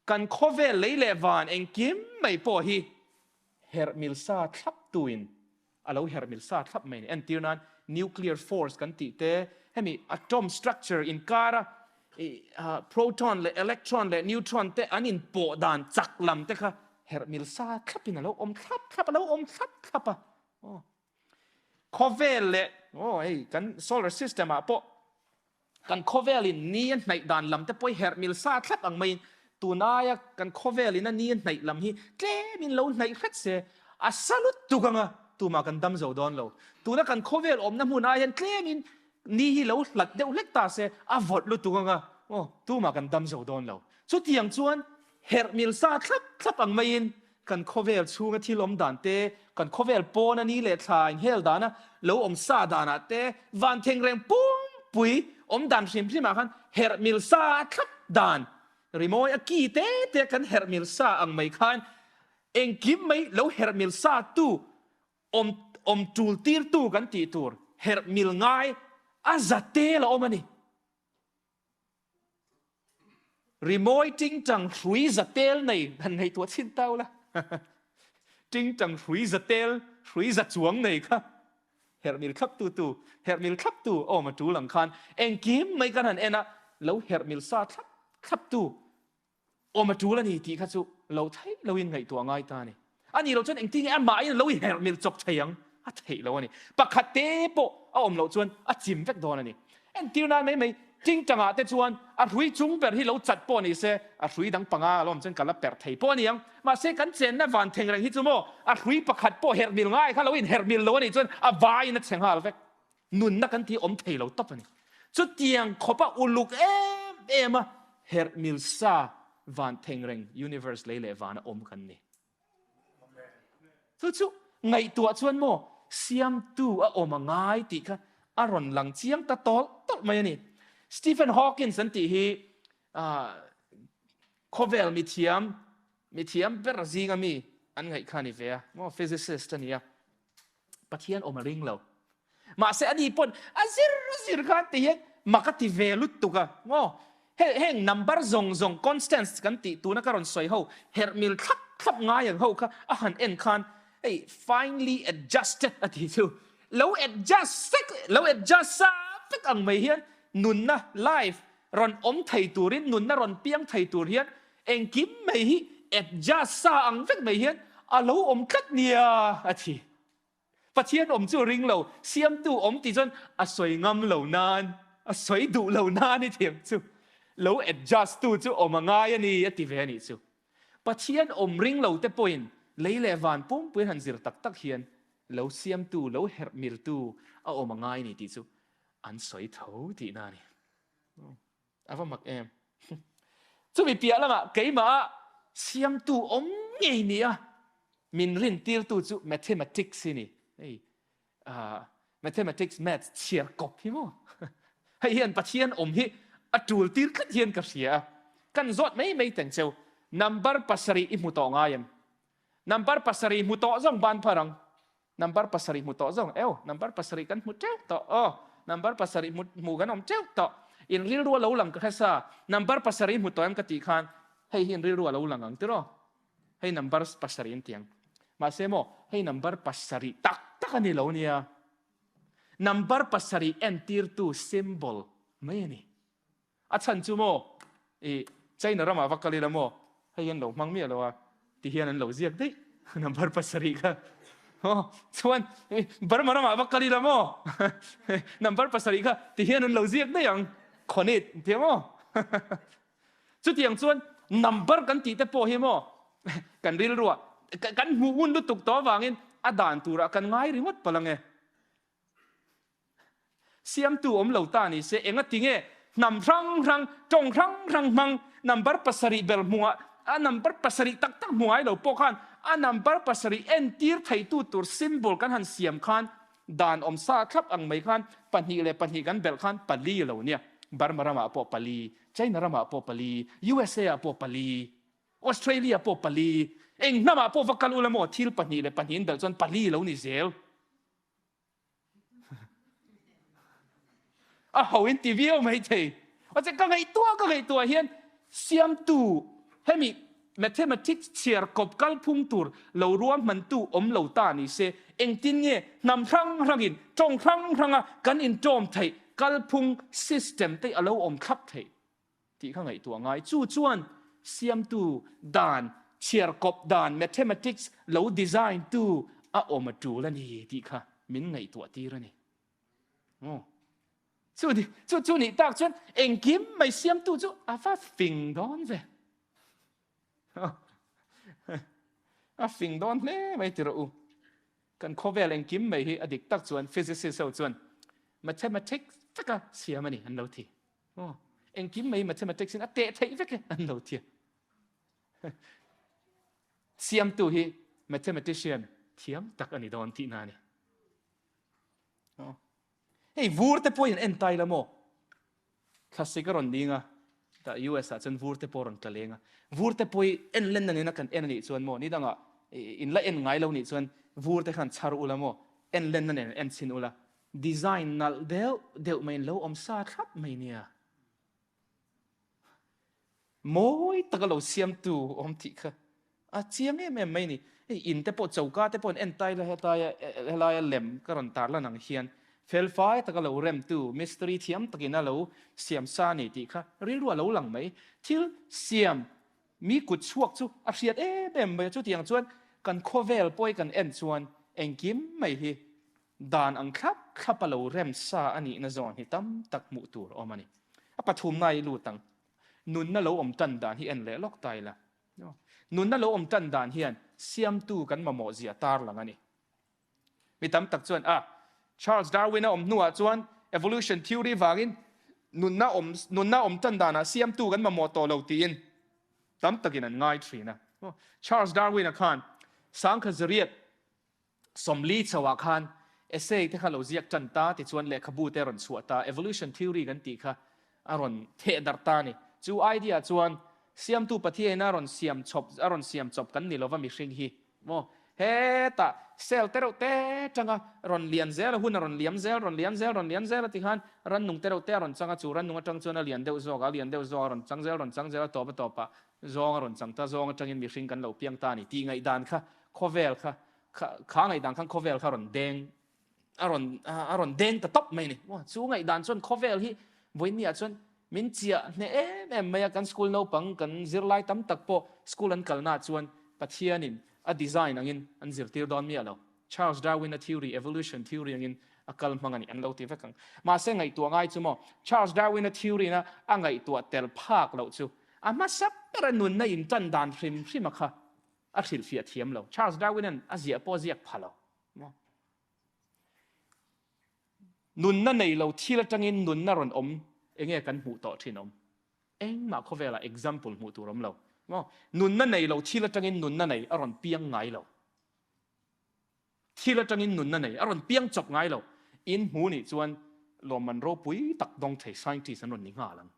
Speaker 1: kan khawvel lei leh van engkim mai pawh hi herh mil sa thlap tuin a lo herh mil sa thlap mai a ni. Entir nan nuclear force kan tih te, hemi atom structure inkara proton leh electron leh neutron te an inpawh dan chak lam te kha herh mil sa thlapin a lo awm thlap thlap, a lo awm thlap thlap a. Khawvel leh aw hei kan solar system ah pawh kan khawvel in ni a hnaih dan lam te pawh hi herh mil sa thlap ang maiin tun aia kan khawvel in a ni a hnaih lam hi tlem in lo hnaih hret se a sa lutuk anga tumah kan dam zo dawn lo. Tuna kan khawvel awmna hmun ai hian tlem in ni hi lo hlat deuh hlek ta se a vawt lutuk anga aw tumah kan dam zo dawn lo. Chutiang chuan herh mil sa thlap thlap ang maiin Kan khawvel chhunga thil awm dan te, kan khawvel pawna ni leh thla inhel dana lo awm sa danah te, van thengreng pumpui awm dan hrim hrimah khan herh mil sa a thlap dan rimawi a ki te te kan herh mil sa ang mai khan engkim mai lo herh mil sa tu awm awm tul tirtu kan tih tur herh mil ngai a za tel a awm a ni. Rimawi tingtang hrui za tel nei han ngaihtuah chhin tau la. Tingtang hrui za tel, hrui za chuang nei kha herhmil thlap tu tu, herhmil thlap tu awm a tul ang khan engkim mai kan han en a, lo herhmil sa thlap thlap tu Awm a tul a ni tih kha chu lo theih loin ngaihtuah ngai ta a ni. A nih loh chuan engtin nge amahin lo inherh mil chawp thei ang? A theih lo a ni. Pakhat te pawh a awm loh chuan a chim vek dawn a ni. Entir nan mai mai, tingtangah te chuan a hrui chung ber hi lo chat pawh ni se, a hrui dang panga a lo awm chuan ka la perh thei pawh a ni ang. Mahse kan chenna van theng reng hi chu maw, a hrui pakhat pawh herh mil ngai kha lo inherh mil lo a nih chuan a vaiin a chhe nghal vek. Nunna kan tih awm thei lo tawp a ni. Chutiang khawpa uluk em em a herh mil sa van thengreng universe lei leh vana awm kan ni. Chu chu ngaihtuah chuan maw siamtu a awm a ngai tih kha a rawn lang chiang ta tawlh tawlh mai a ni. Stephen Hawkins an tih hi khawvel mithiam mithiam ber zinga mi an ngaih kha a ni ve a, maw physicist a ni a. Pathian awm a ring lo. Mahse ani pawn a zir a zir khan ti hian mak a ti ve lutuk a. Maw? He heng number zawng zawng constants kan tih tuna ka rawn sawi ho herh mil thlap thlap ngai ang ho kha a han en khan hei finely adjusted a tih chu lo adjust vek lo adjust sa vek ang mai hian nunna life rawn awm thei turin nunna rawn piang thei tur hian engkim mai hi adjust sa ang vek mai hian a lo awm tlat nia a ti. Pathian awm chu ring lo, siamtu awm tih chuan a sawi ngam lo nan, a sawi duh lo nan i thiam chu lo adjust tu chu awm a ngai a ni a ti ve a nih chu. Pathian awm ring lo te pawhin lei leh van pumpuiin han zir tak tak hian lo siamtu, lo herh miltu a awm a ngai a ni tih chu an sawi tho tihna a ni. A va mak em? Chumi piah lamah keimah siamtu awm ngei nia min rintirtu chu mathematics hi ni. Hei, mathematics, maths chhiar kawp hi maw? Hei hian Pathian awm hi a tul tir tlat hian ka hria a. Kan zawt mai mai teng cheu. Number pasarih i hmu tawh ngai em? Number pasarih hmu tawh zawng ban phar ang. Number pasarih hmu tawh zawng eo, number pasarih kan hmu teuh tawh aw, number pasarih hmu hmu kan awm teuh tawh. In rilru a lo lang ka hre sa, number pasarih hmu tawh em ka tih khan hei hi in rilru a lo lang ang tiraw? Hei number pasarih an ti ang. Mahse maw, hei number pasarih tak tak a ni lo nia. Number pasarih entirtu symbol mai a ni. A chhan chu maw i China ramah va kal ila maw hei an lo hmang miah lo a ti hian an lo ziak daih number pasarih kha aw chuan Burma ramah va kal ila maw number pasarih kha ti hian an lo ziak daih ang khawnit tia maw chutiang chuan number kan tih te pawh hi maw kan rilruah kan hmuh ngun lutuk tawh avangin a dan turah kan ngai ringawt palh ang e. Siamtu awm lo ta ni se, engati nge hnam hrang hrang, tawng hrang hrang hmang number pasarih ber hmungah a number pasarih tak tak hmu ngai lo pawh khan a number pasarih entir theitu tur symbol kan han siam khan dan awm sa thlap ang mai khan pahnih leh pahnih kan belh khan pali lo nia. Burma ramah pawh pali, China ramah pawh pali, USA ah pawh pali, Australia pawh pali, eng hnamah pawh va kal ula maw thil pahnih leh pahnih an belh chuan pali lo ni zel. A ho in ti viau mai thei. Mahse ka ngaihtuah ka ngaihtuah hian siamtu hemi mathematics chhiar kawp kalphung tur lo ruahmantu awm lo ta ni se engtin nge hnam hrang hrangin tawng hrang hranga kan intawm theih kalphung system te a lo awm thlap theih. Tih kha ngaihtuah ngai. Chu chuan siamtu dan, chhiarkawp dan, mathematics lo design tu a awm a tul a ni tih kha. min ngaihtuah tir a ni. Maw? Chu ni, chu chu nih tak chuan engkim mai siamtu chu a va fing dawn ve. A fing dawn hle mai ti rawh u. Kan khawvel engkim mai hi a dik tak chuan physicist ho chuan mathematics veka siam a ni an lo ti. Aw, engkim mai mathematics in a teh theih vek e an lo ti. Siamtu hi mathematician thiam tak a ni dawn tihna a ni. Hei vur te pawhin en tai la maw? Thlasik a rawn ding a, tah US ah chuan vur te pawh a rawn tla leng a. Vur te pawh hi en len na nena kan en a nih chuan maw, ni dangah in la en ngai lo nih chuan vur te khan chhar ula maw, en len na nen en chhin ula, design nalh deuh deuh mai in lo awm sa thlap mai nia. Mawi taka lo siamtu awm tih kha a chiang em em mai ni. Hei in te pawh choka te pawh an en tai la hetaia helaia lem ka rawn tar lan ang hian felfai taka lo remtu mistiri thiam takin a lo siam sa a ni tih kha rilru a lo lang mai. Thil siam mi kut chhuak chu a hriat em em mai a, chutiang chuan kan khawvel pawh hi kan en chuan engkim mai hi Dan ang thlap thlap a lo rem sa a nihna zawn hi tam tak hmuh tur a awm a ni. A pathumna i lut ang. Nunna lo awm tan dan hi en leh lawk ta ila. Nunna lo awm tan dan hian siamtu kan mamawh zia tar lang a ni. Mi tam tak chuan a, Charles Darwin a awm hnuah chuan evolution theory vangin nunna awm nunna awm tan danah siamtu kan mamawh tawh lo tiin tam takin an ngai thin a. Charles Darwin-a khan sangkha zariat 40 chhoah khan essay te kha lo ziak tan ta tichuan lehkhabu te a rawn chhuah ta, evolution theory kan tih kha a rawn theh darh ta a ni. Chu idea chuan Siamtu Pathiain a rawn siam chawp a rawn siam chawp kan ni lova mihring hi maw hetah cell te reuh te tanga rawn lian zel a hun a rawn liam zel rawn liam zel rawn liam zel a tikhan rannung te reuh te a rawn chang a chu rannung atang chuan a lian deuh zawk a a lian deuh zawk a rawn chang zel rawn chang zel a tawp a tawpah zawng a rawn chang ta zawng atangin mihring kan lo piang ta a ni tih ngaihdan kha Khawvel kha, kha ngaihdan khan khawvel kha rawn deng, a rawn, a rawn deng ta tawp mai a ni. Chu ngaihdan chuan khawvel hi vawiinniah chuan min chiah hneh em em mai a, kan school naupang, kan zirlai tam tak pawh school an kalnaah chuan Pathianin a design angin an zirtir dawn miah lo. Charles Darwin-a theory, evolution theory angin a kal hmang a ni, an lo ti vek ang. Mahse ngaihtuah ngai chu maw, Charles Darwin-a theory-na a ngaihtuah tel phak loh chu a hmasa bera nunna intan dan hrim hrima kha A hrilhfiah thiam lo. Charles Darwin-a'n a ziah pawh a ziak pha lo. Maw? Nunna nei lo thil atangin nunna rawn awm enge kan hmuh tawh thin awm? Engmah khawvelah example hmuh tur awm lo. Maw? Nunna nei lo thil atangin nunna nei a rawn piang ngai lo. Thil atangin nunna nei a rawn piang chawp ngai lo. In hmu nih chuan lawmman ropui tak dawng thei scientist an rawn ni nghal ang.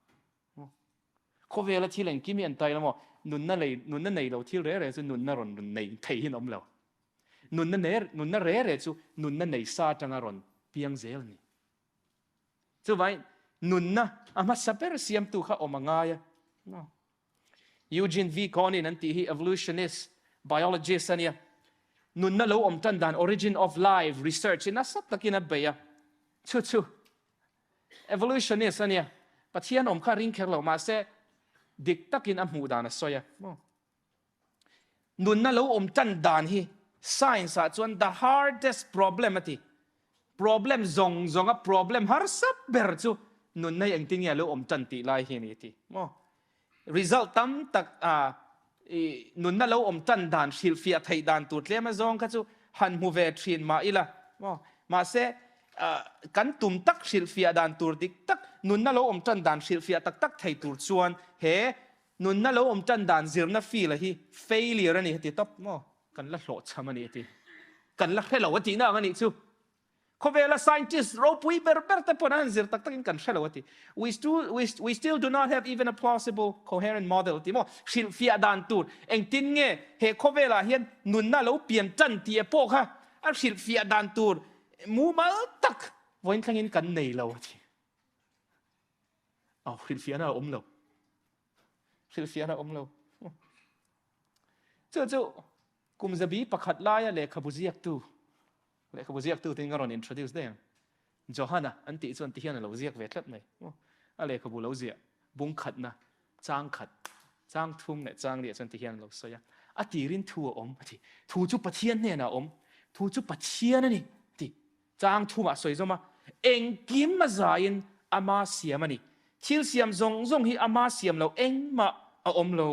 Speaker 1: Khawvela thil engkim hi an tai lo maw? Nunna lei, nunna nei lo thil re re chu nunna rawn rawn nei thei hin awm lo. Nunna nei, nunna re re chu nunna nei sa atanga rawn piang zel a ni. Chuvangin nunna a hmasa ber siamtu kha awm a ngai a. No. Eugene V. Conin an tih hi evolutionist, biologist a nia. Nunna lo awm tan dan origin of life research hi nasa takin a bei a. Chu chu Evolutionist a nia, Pathian awm kha ring kher lo mahse dik takin a hmuh dan a sawi a. Nunna lo awm tan dan hi science ah chuan the hardest problem a ti. Problem zawng zawng a problem harsa ber chu nunna hi engtin nge a lo awm tan tih lai hi a ni a ti. Result tam tak a i nunna lo awm tan dan hrilhfiah theih dan tur tlem a zawng kha chu han hmu ve thin mah ila maw. Mahse kan tum tak hrilhfiah dan tur dik tak nunna lo awm tan dan hrilhfiah tak tak thei tur chuan he nunna lo awm tan dan zirna field a hi failure a ni heti tawp maw. Kan la hlawhchham a ni heti. Kan la hre lo a tihna ang a nih chu. Khawvela scientist ropui ber ber te pawn an zir tak takin kan hre lo a ti. We still, we, we still do not have even a plausible coherent model ti maw? Hrilhfiah dan tur engtin nge he khawvelah hian nunna lo pian tan tih pawh kha a hrilhfiah dan tur mumal tak vawiin thlengin kan nei lo a ti. Aw, hrilhfiahna a awm lo. Hrilhfiahna a awm lo. Chu chu kum zabi pakhat laia lehkhabu ziaktu Lehkhabu ziaktu te in ka rawn introduce daih ang. Johana an tih chuan tihian a lo ziak ve tlat mai. A lehkhabu lo ziah bung khatna, chang khat, chang thum leh chang liah chuan tihian a lo sawi a. A tirin thu a awm a ti. Thu chu Pathian hnenah a awm. Thu chu Pathian a ni a ti. Chang thumah sawi zawm a, engkim a zaiin ama siam a ni. Thil siam zawng zawng hi ama siam loh engmah a awm lo.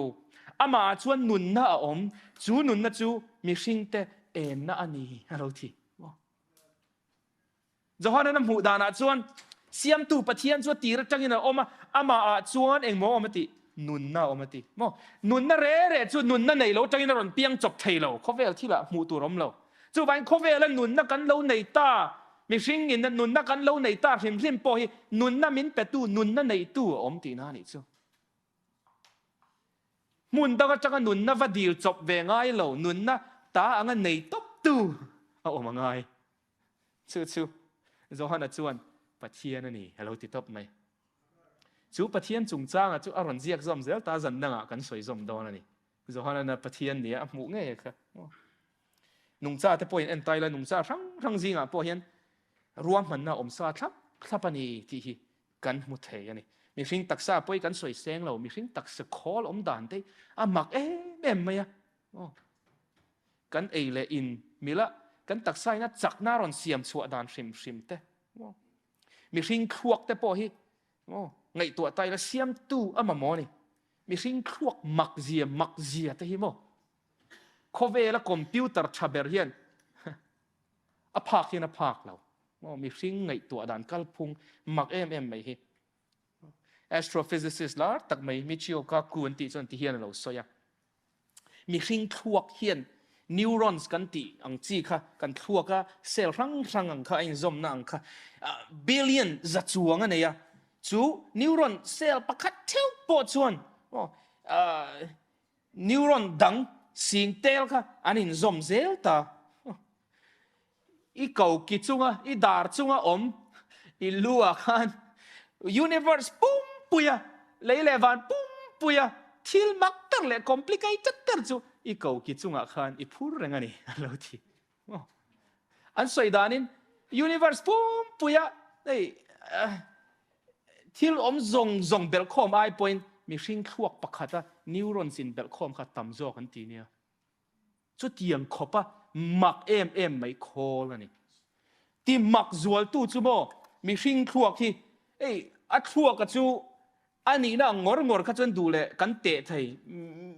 Speaker 1: Amah ah chuan nunna a awm, chu nunna chu mihringte enna a ni a lo ti. Johanan a hmuh danah chuan Siamtu Pathian chu a tir atangin a awm a, amah ah chuan engmaw a awm a tih? Nunna a awm a ti. Maw? Nunna re re chu nunna nei lo atangin a rawn piang chawp thei lo, khawvel thilah hmuh tur a awm lo. Chuvangin khawvela nunna kan lo nei ta, mihring in nunna kan lo nei ta hrim hrim pawh hi nunna min petu, nunna neitu a awm tihna a nih chu. Hmun dang atanga nunna va dil chawp ve ngai lo, nunna ta anga nei tawptu a awm a ngai. Chu chu Johana chuan Pathian a ni a lo ti tawp mai. Chu Pathian chungchanga chu a rawn ziak zawm zel ta zan dangah kan sawi zawm dawn a ni. Johana Pathian nia a hmuh ngei kha. Nungcha te pawhin en taila nungcha hrang hrang zingah pawh hian ruahmanna awm sa thlap thlap a ni tih hi kan hmu thei a ni. Mihring taksa pawh hi kan sawi seng lo, mihring taksa khawl awm dan te a mak em em mai a. Kan ei leh in mila kan taksa in a chakna rawn siam chhuah dan hrim hrim te. Mihring thluak te pawh hi ngaihtuah taila siamtu a mamawh a ni. Mihring thluak mak zia mak zia te hi maw khawvela computer tha ber hian a phak hian a phak lo. Mihring ngaihtuah dan kalphung mak em em mai hi. Astrophysicist lar tak mai Michio Kaku an tih chuan ti hian a lo sawi a. Mihring thluak hian neurons kan tih ang chi kha kan thluak a cell hrang hrang ang kha a inzawmna ang kha billion za chuang a nei a. Chu neuron cell pakhat theuh pawh chuan neuron dang sing tel kha an inzawm zel ta. I ko ki chunga, i dar chunga awm, i lu ah khan universe pumpuia, lei leh van pumpuia thil mak ber leh complicated ber chu i ko ki chungah khan i phur reng a ni, an lo ti. An sawi danin universe pumpuia hei thil awm zawng zawng belhkhawm ai pawhin mihring thluak pakhata neurons in belhkhawm kha tam zawk an ti nia. Chutiang khawpa mak em em mai khawl a ni. Ti mak zualtu chu maw mihring thluak hi, ei a thluaka chu a nihna ang ngawr ngawr kha chuan duh leh kan teh thei,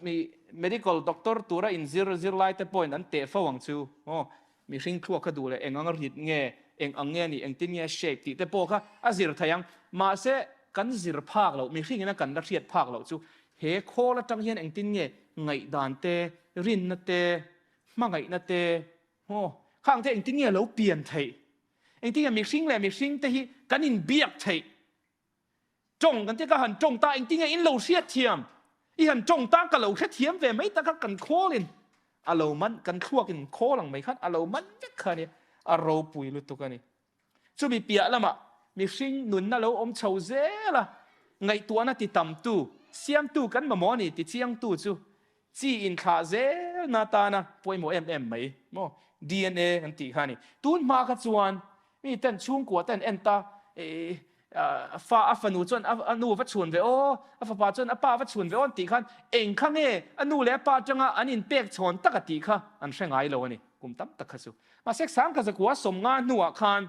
Speaker 1: mi medical doctor tura inzir zirlai te pawhin an teh fo ang chu maw, mihring thluak kha duh leh eng anga rit nge, eng ang nge a nih, engtin nge a shape tih te pawh kha a zir thei ang. Mahse kan zir phak loh, mihringin a kan la hriat phak loh chu He khawl atang hian engtin nge ngaihdan te, rinna te, hmangaihna te, aw, khang te engtin nge a lo pian theih? Engtin nge mihring leh mihring te hi kan inbiak theih? Tawng kan tia ka han tawng ta, engtin nge in lo hriatthiam? I han tawng ta ka lo hrethiam ve mai tak a, kan khawlin a lo man, kan thluakin khawl ang mai khan a lo man vek kha a nia, a ropui lutuk a ni. Chumi piah lamah mihring nunna lo awm chho zel a, ngaihtuahna ti tamtu, siamtu kan mamawh a ni ti chiangtu chu chi inthlah zelna atana pawimawh em em mai maw dna kan tih kha a ni. Tun hma kha chuan mi ten chhungkua ten en ta fa a fanu chuan a nu va chhun ve aw, a fapa chuan a pa va chhun ve aw an tih khan eng kha nge a nu leh a pa atanga an inpek chhawn tak a tih kha an hre ngai lo a ni kum tam tak kha chu. Mahse Sangkha zakua sawmnga hnuah khan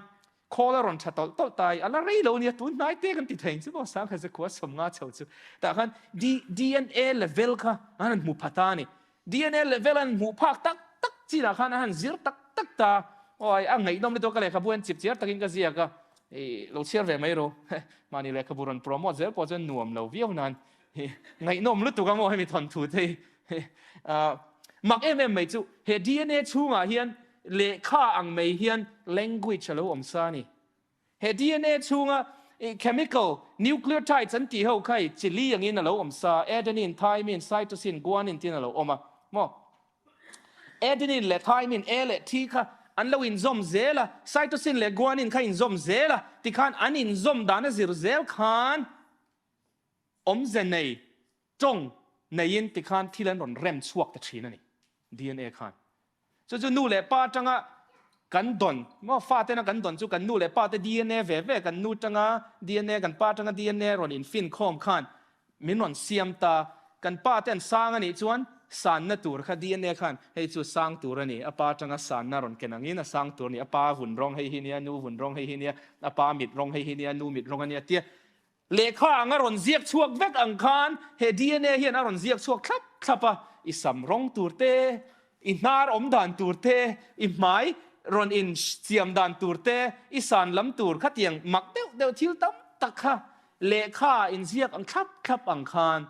Speaker 1: khawl a rawn tha tawlh tawlh ta i, a la rei lo nia, tun hnai te kan ti thei ang chu maw, Sangkha zakua sawmnga chho chu. Tah khan DNA level kha an han hmu pha ta a ni. DNA level an hmuh phak tak tak chinah khan an han zir tak tak ta. Awi, a ngaihnawm lutuk a, ka lehkhabu hian chip chiar takin ka ziak a, i lo chhiar ve mai ro. Mahni lehkhabu rawn promote zel pawh chuan nuam lo viau nan. Ngaihnawm lutuk a maw hemi thawnthu te hi. Mak em em mai chu he dna chhungah hian lehkha ang mai hian language a lo awm sa a ni. He dna chhunga chemical nucleotides an tih ho kha hi chili angin a lo awm sa, adenine, thymine, cytosine, guanine tiin a lo awm a maw. Adenine leh thymine, A leh T kha an lo inzawm zel a, cytosine leh guanine kha inzawm zel a, tikhan an inzawm dan a zir zel khan Awmze nei, tawng neiin tikhan thil an rawn rem chhuak ta thin a ni, dna khan. Chu chu nu leh pa atanga kan dawn, maw fatena kan dawn chu kan nu leh pa te dna ve ve, kan nu tanga dna, kan pa tanga dna rawn infin khawm khan min rawn siam ta. Kan pa te an sang a nih chuan sanna tur kha DNA khan hei chu sang tur a ni, a pa atanga sanna rawn ken angin a sang tur a ni, a pa vun rawng hei hi nia, nu vun rawng hei hi nia, a pa mit rawng hei hi nia, nu mit rawng a nia tia lehkha ang a rawn ziak chhuak vek ang khan he DNA hian a rawn ziak chhuak thlap thlap a, i sam rawng tur te, i hnar awm dan tur te, i hmai rawn in siam dan tur te, i san lam tur khatiang mak deuh deuh thil tam tak kha lehkha inziak ang thlap thlap ang khan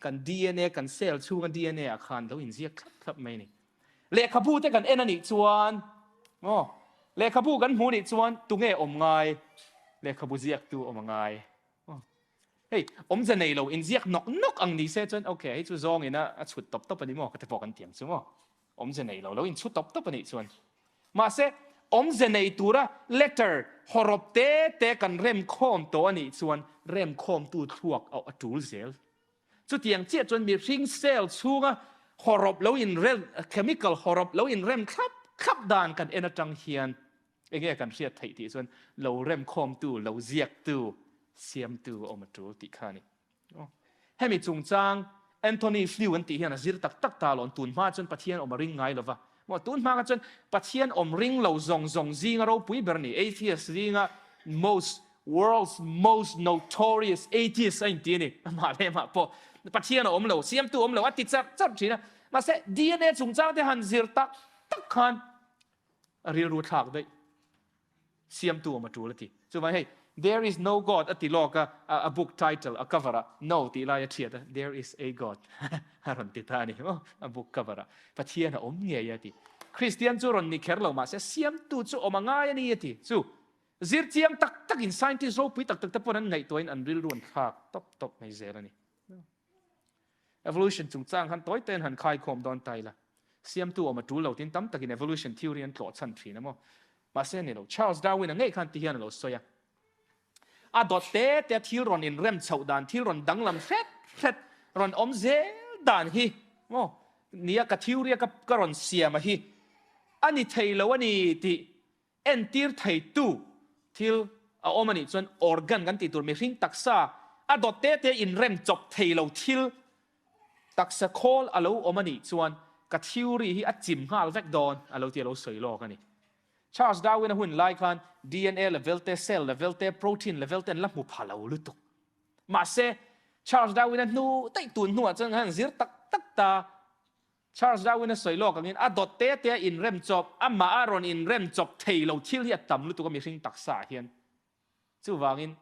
Speaker 1: Kan DNA, kan cell chhunga DNA ah khan lo inziak thlap thlap mai a ni. Lehkhabu te kan en a nih chuan, aw, lehkhabu kan hmuh nih chuan tunge awm ngai? Lehkhabu ziaktu awm a ngai. Aw, hei, awmze nei lo inziak nawk nawk ang ni se chuan, okay, hei chu zawngin a a chhut tawp tawp a ni maw? Ka ti pawh kan ti ang chu maw? Awmze nei lo, lo inchhut tawp tawp a nih chuan. Mahse, awmze nei tura letter hawrawp te te kan remkhawm tawh a nih chuan remkhawmtu thluak a tul zel. Chutiang chiah chuan mihring cell chhunga hawrawp lo inrem, chemical hawrawp lo inrem thlap thlap dan kan en atang hian enge kan hriat theih tih chuan lo remkhawmtu, lo ziaktu, siamtu a awm a tul tih kha a ni. Hemi chungchang Anthony Flew an tih hian a zir tak tak ta lo. Tun hma chuan Pathian awm a ring ngai lo va. Maw tun hma kha chuan Pathian awm ring lo zawng zawng zinga ropui ber a ni. Atheist zinga most world's most notorious atheist a inti a ni. Amah leh amah pawh Pathian a awm lo, siamtu a awm lo a ti charh charh thin a. Mahse DNA chungchang te han zir tak tak khan a rilru thlak daih. Siamtu awm a tul a ti. Chuvang hei, There is no God a ti lawk a, a book title a cover ah no tih lai a thiat a, There is a God a rawn ti ta a ni maw, a book cover ah. Pathian a awm ngei a ti. Kristian chu rawn ni kher lo mahse siamtu chu awm a ngai a ni a ti. Chu zir chiang tak takin scientist ropui tak tak te pawn an ngaihtuahin an rilru an thlak tawp tawp mai zel a ni. Evolution chungchang khan tawi tawiin han khaikhawm dawn ta ila, siamtu awm a tul lo tin tam takin evolution theory an tlawh chhan thin a maw? Mahse a ni lo. Charles Darwin-a ngei khan ti hian a lo sawi a, A dawt te te a thil rawn inrem chhoh dan, thil rawn danglam hret hret rawn awm zel dan hi maw nia ka theory a ka rawn siam a hi a ni thei lo a ni tih Entir theitu thil a awm a nih chuan organ kan tih tur mihring taksa a dawt te te inrem chawp thei lo thil taksa khawl a lo awm a nih chuan ka theory hi a chim nghal vek dawn a lo ti a lo sawi lawk a ni. Charles Darwin-a hun lai khan DNA level te, cell level te, protein level te an la hmu pha lo lutuk. Mahse, Charles Darwin-a hnu daih tun hnuah chuan an zir tak tak ta. Charles Darwin-a sawi lawk angin a dawt te te a inrem chawp, amah a rawn inrem chawp thei lo thil hi a tam lutuk a mihring taksa ah hian. Chuvangin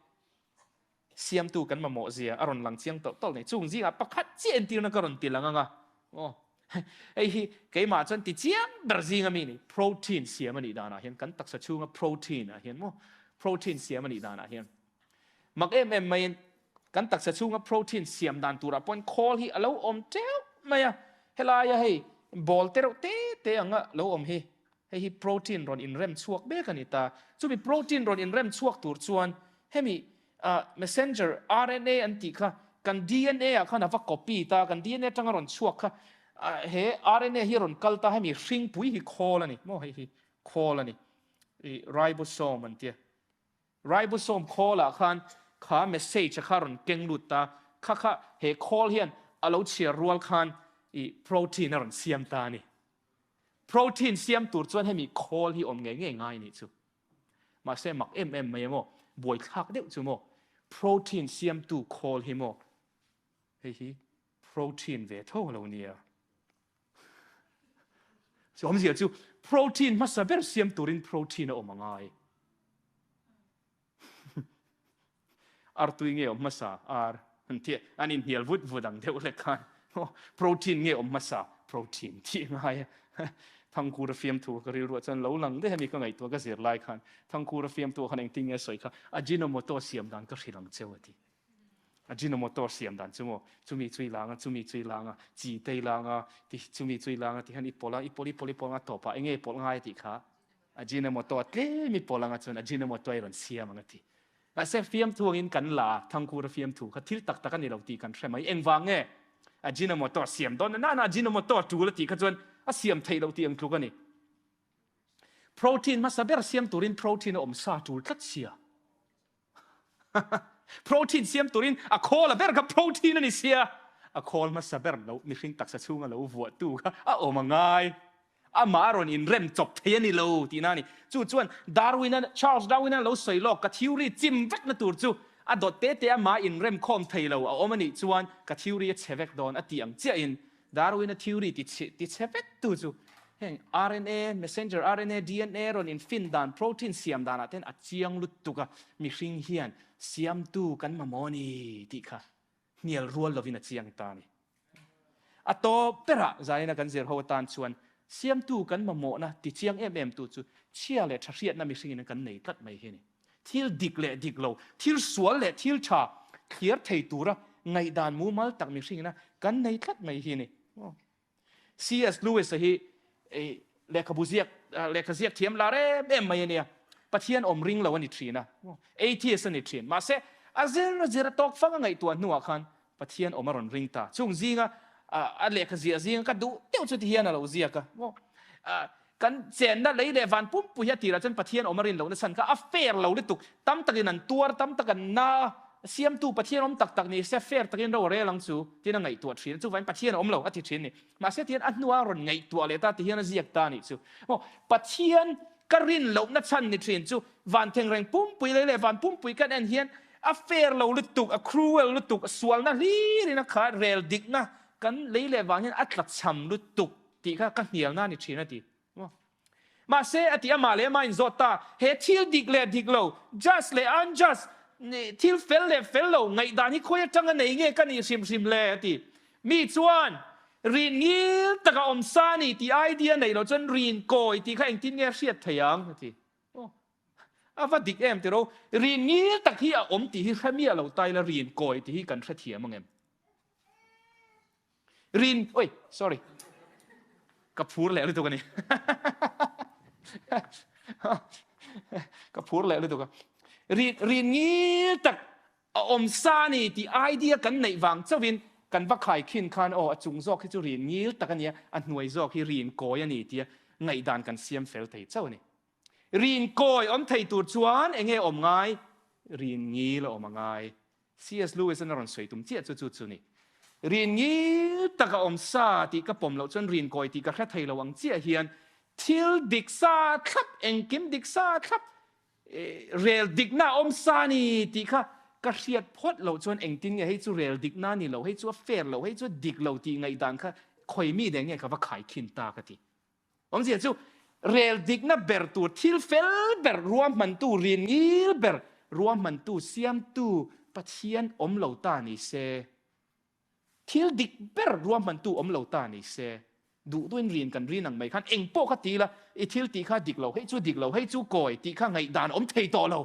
Speaker 1: siamtu kan mamawh zia a rawn lang chiang tawlh tawlh nei. Chung zingah pakhat chiah entirna ka rawn ti lang ang a, aw hei hi keimah chuan ti chiang ber zinga mi ni, protein siam a nih danah hian kan taksa chhunga protein ah hian maw protein siam a nih danah hian Mak em em maiin kan taksa chhunga protein siam dan turah pawhin khawl hi a lo awm teuh mai a, helaia hei ball te reuh te te anga lo awm hi, hei hi protein rawn inrem chhuak mek a ni ta. Chumi protein rawn inrem chhuak tur chuan hemi messenger RNA an tih kha kan DNA ah khan a va copy ta, kan DNA atanga rawn chhuak kha he RNA hi a rawn kal ta, hemi hringpui hi khawl a ni maw, hei hi khawl a ni, ribosome an tia. Ribosome khawlah khan kha message a kha rawn keng lut ta, kha kha he khawl hian a lo chhiar rual khan i protein a rawn siam ta a ni. Protein siam tur chuan hemi khawl hi awm ngei ngei ngai nih chu. Mahse mak em em mai emaw, buaithlak deuh chu maw, protein siamtu khawl hi maw, hei hi protein ve tho a lo nia. Chu awmzia chu protein hmasa ber siam turin protein a awm a ngai. Artui nge awm hmasa ar an tih an inhnial vut vut ang deuh lek khan protein nge awm hmasa protein tih ngai a. Thangkura fiamthu ka rilruah chuan lo lang daih a mi ka ngaihtuah ka zir lai khan Thangkura fiamthu khan engtin nge sawi kha Ajinomoto siam dan ka hrilh ang cheu a ti. Ajinomoto siam dan chu maw, chumi chu i lang a, chumi chu i lang a, chi te i lang a, ti chumi chu i lang a, tihian i pawlh a, i pawlh i pawlh i pawlh ang a tawpah enge i pawlh ngai a tih kha Ajinomoto a tlem i pawlh ang a chuan Ajinomoto i rawn siam ang a ti. Mahse fiamthu angin kan la a, Thangkura fiamthu kha thil tak tak a ni lo tih kan hre mai. Engvang nge Ajinomoto a siam dawn na na Ajinomoto a tul a tih kha chuan a siam theih loh tih ang tluk a ni. Protein hmasa ber siam turin protein a awm sa tul tlat sia. Protein siam turin a khawl a ber kha protein a ni sia. A khawl hmasa ber lo mihring taksa chhunga lo vuahtu kha a awm a ngai. Amah a rawn inrem chawp thei a ni lo tihna a ni. Chu chuan Darwin-a, Charles Darwin-a lo sawi lawk ka theory chim vekna tur chu a dawt te te amah inrem khawm thei lo a awm a nih chuan ka theory a chhe vek dawn a tih ang chiahin Darwin-a theory ti chhe vek tu chu heng RNA, messenger RNA, DNA rawn infin dan, protein siam danah ten a chiang lutuk a, mihring hian siamtu kan mamawh a ni tih kha hnial rual lovin a chiang ta a ni. A tawp berah zaina kan zir ho atan chuan siamtu kan mamawhna ti chiang em em tu chu chhia leh tha hriatna mihringin kan nei tlat mai hi a ni. Thil dik leh dik lo, thil sual leh thil tha thliar thei tura ngaihdan mumal tak mihringina kan nei tlat mai hi a ni. CS Lewis-a hi lehkhabu ziak, lehkha ziak thiam lar em em mai a nia. Pathian awm ring lo a ni thin a, atheist a ni thin. Mahse, a zir a zir a tawk fang a ngaihtuah hnuah khan Pathian awm a rawn ring ta. Chung zinga a lehkha ziah zinga ka duh deuh chu ti hian a lo ziak a. Kan chenna lei leh van pumpui hi a tirah chuan Pathian awm a rin lohna chhan kha a fair lo lutuk. Tam takin an tuar, tam tak an na a, siamtu Pathian awm tak tak ni se fair takin ro a rel ang chu tiin a ngaihtuah thin a, chuvangin Pathian a awm lo a ti thin a ni. Mahse tihian a hnua a rawn ngaihtuah leh ta tihian a ziak ta a nih chu. Maw Pathian ka rin lohna chhan ni thin chu van thengreng pumpui lei leh van pumpui kan en hian a fair lo lutuk, a cruel lutuk, sualna hlirin a kha rel dikna kan lei leh vang hian a tlachham lutuk. Tih kha ka hnialna a ni thin a ti. Mahse, a ti amah leh amah inzawt ta, he thil dik leh dik lo, just leh unjust, thil fel leh fel lo ngaihdan hi khawi atanga nei nge ka nih hrim hrim le a ti. Mi chuan rin ngil taka awm sa a ni tih idea neih loh chuan rin kawi tih kha engtin nge a hriat thei ang a ti. A va dik em tiro, rin ngil tak hi a awm tih hi hre miah lo ta ila rin kawi tih hi kan hrethiam ang em? Rin, oi, sorry. Ka phur leh lutuk a ni. Ka phur leh lutuk a. Rin, rin ngil tak a awm sa ni tih idea kan neih vang chauhin kan va khai khin khan aw a chung zawk hi chu rin ngil tak a nia, a hnuai zawk hi rin kawi a ni tia ngaihdan kan siam fel thei chauh a ni. Rin kawi awm thei tur chuan enge awm ngai? Rin ngil a awm a ngai. CS Lewis-an a rawn sawi tum chiah chu chu chu ni. Rin ngil tak a awm sa tih ka pawm loh chuan rin kawi tih ka hre thei lo ang chiah hian thil dik sa thlap, engkim dik sa thlap, rel dikna a awm sa ni tih kha ka hriat phawt loh chuan engtin nge hei chu rel dikna a ni lo, hei chu a fair lo, hei chu a dik lo tih ngaihdan kha khawi mi deng nge ka va khaikhin ta ka ti. Awmzia chu rel dikna ber tur thil fel ber ruahmantu rin ngil ber ruahmantu siamtu Pathian awm lo ta ni se, thil dik ber ruahmantu awm lo ta ni se, duh duhin rin kan rin ang mai khan eng pawh kha ti ila i thil tih kha dik lo, hei chu dik lo, hei chu kawi tih kha ngaihdan awm thei tawh lo.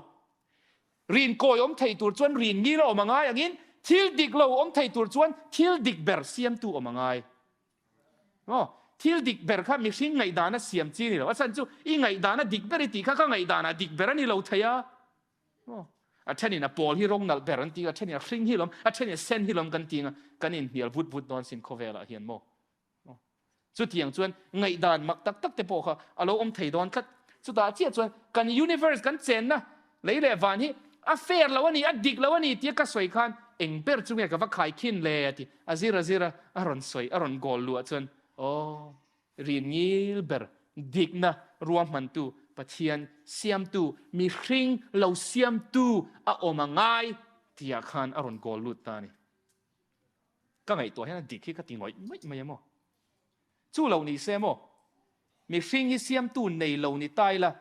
Speaker 1: Rin kawi awm thei tur chuan rin ngil a awm a ngai angin thil dik lo awm thei tur chuan thil dik ber siamtu awm a ngai. Maw? Thil dik ber kha mihring ngaihdana siam chi a ni lo. A chhan chu i ngaihdana dik ber i tih kha ka ngaihdana dik ber a ni lo thei a. Maw? A thenin a pawl hi rawng nalh ber an ti a, a thenin a hring hi lawm, a thenin a sen hi lawm kan ti ang a, kan inhnial vut vut dawn sin khawvelah hian maw? Maw? Chutiang chuan ngaihdan mak tak tak te pawh kha a lo awm thei dawn tlat. Chutah chiah chuan kan universe kan chenna lei leh van hi a fair lo a ni, a dik lo a ni tia ka sawi khan eng ber chu nge ka va khai khin le a ti. A zir a zir a, a rawn sawi, a rawn goal luah chuan aw rin ngil ber dikna ruahmantu Pathian siamtu mihring lo siamtu a awm a ngai tihah khan a rawn goal lut ta a ni. Ka ngaihtuah hian a dik hi ka ti ngawih ngawih mai a maw? Chu lo ni se maw? Mihring hi siamtu nei lo ni ta ila,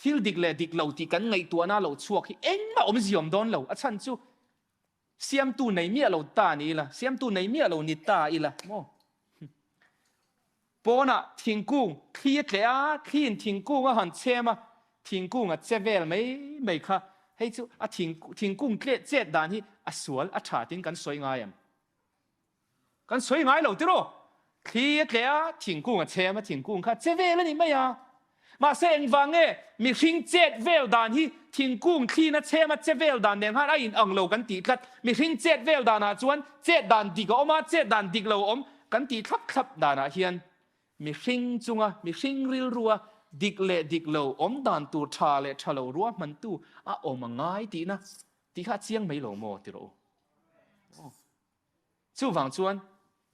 Speaker 1: thil dik leh dik lo tih kan ngaihtuahna lo chhuak hi engmah awmzia awm dawn lo. A chhan chu siamtu nei miah lo ta ni ila, siamtu nei miah lo ni ta ila maw? Pawnah thingkung thli a tleh a, thliin thingkung a han chhem a, thingkung a che vel mai mai kha. Hei chu a thingkung tleh chet dan hi a sual a tha tiin kan sawi ngai em? Kan sawi ngai lo tiraw? Thli a tleh a, thingkung a chhem a, thingkung kha che vel a ni mai a. Mahse engvang nge mihring chet vel dan hi thingkung thlina chhema che vel dan nen khan a in ang lo kan tih tlat. Mihring chet vel danah chuan chet dan dik a awm a, chet dan dik lo a awm kan tih thlap thlap danah hian mihring chunga mihring rilrua dik leh dik lo awm dan tur tha leh tha lo ruahmantu a awm a ngai tihna tih kha a chiang mai lo maw ti rawh u. Chuvang chuan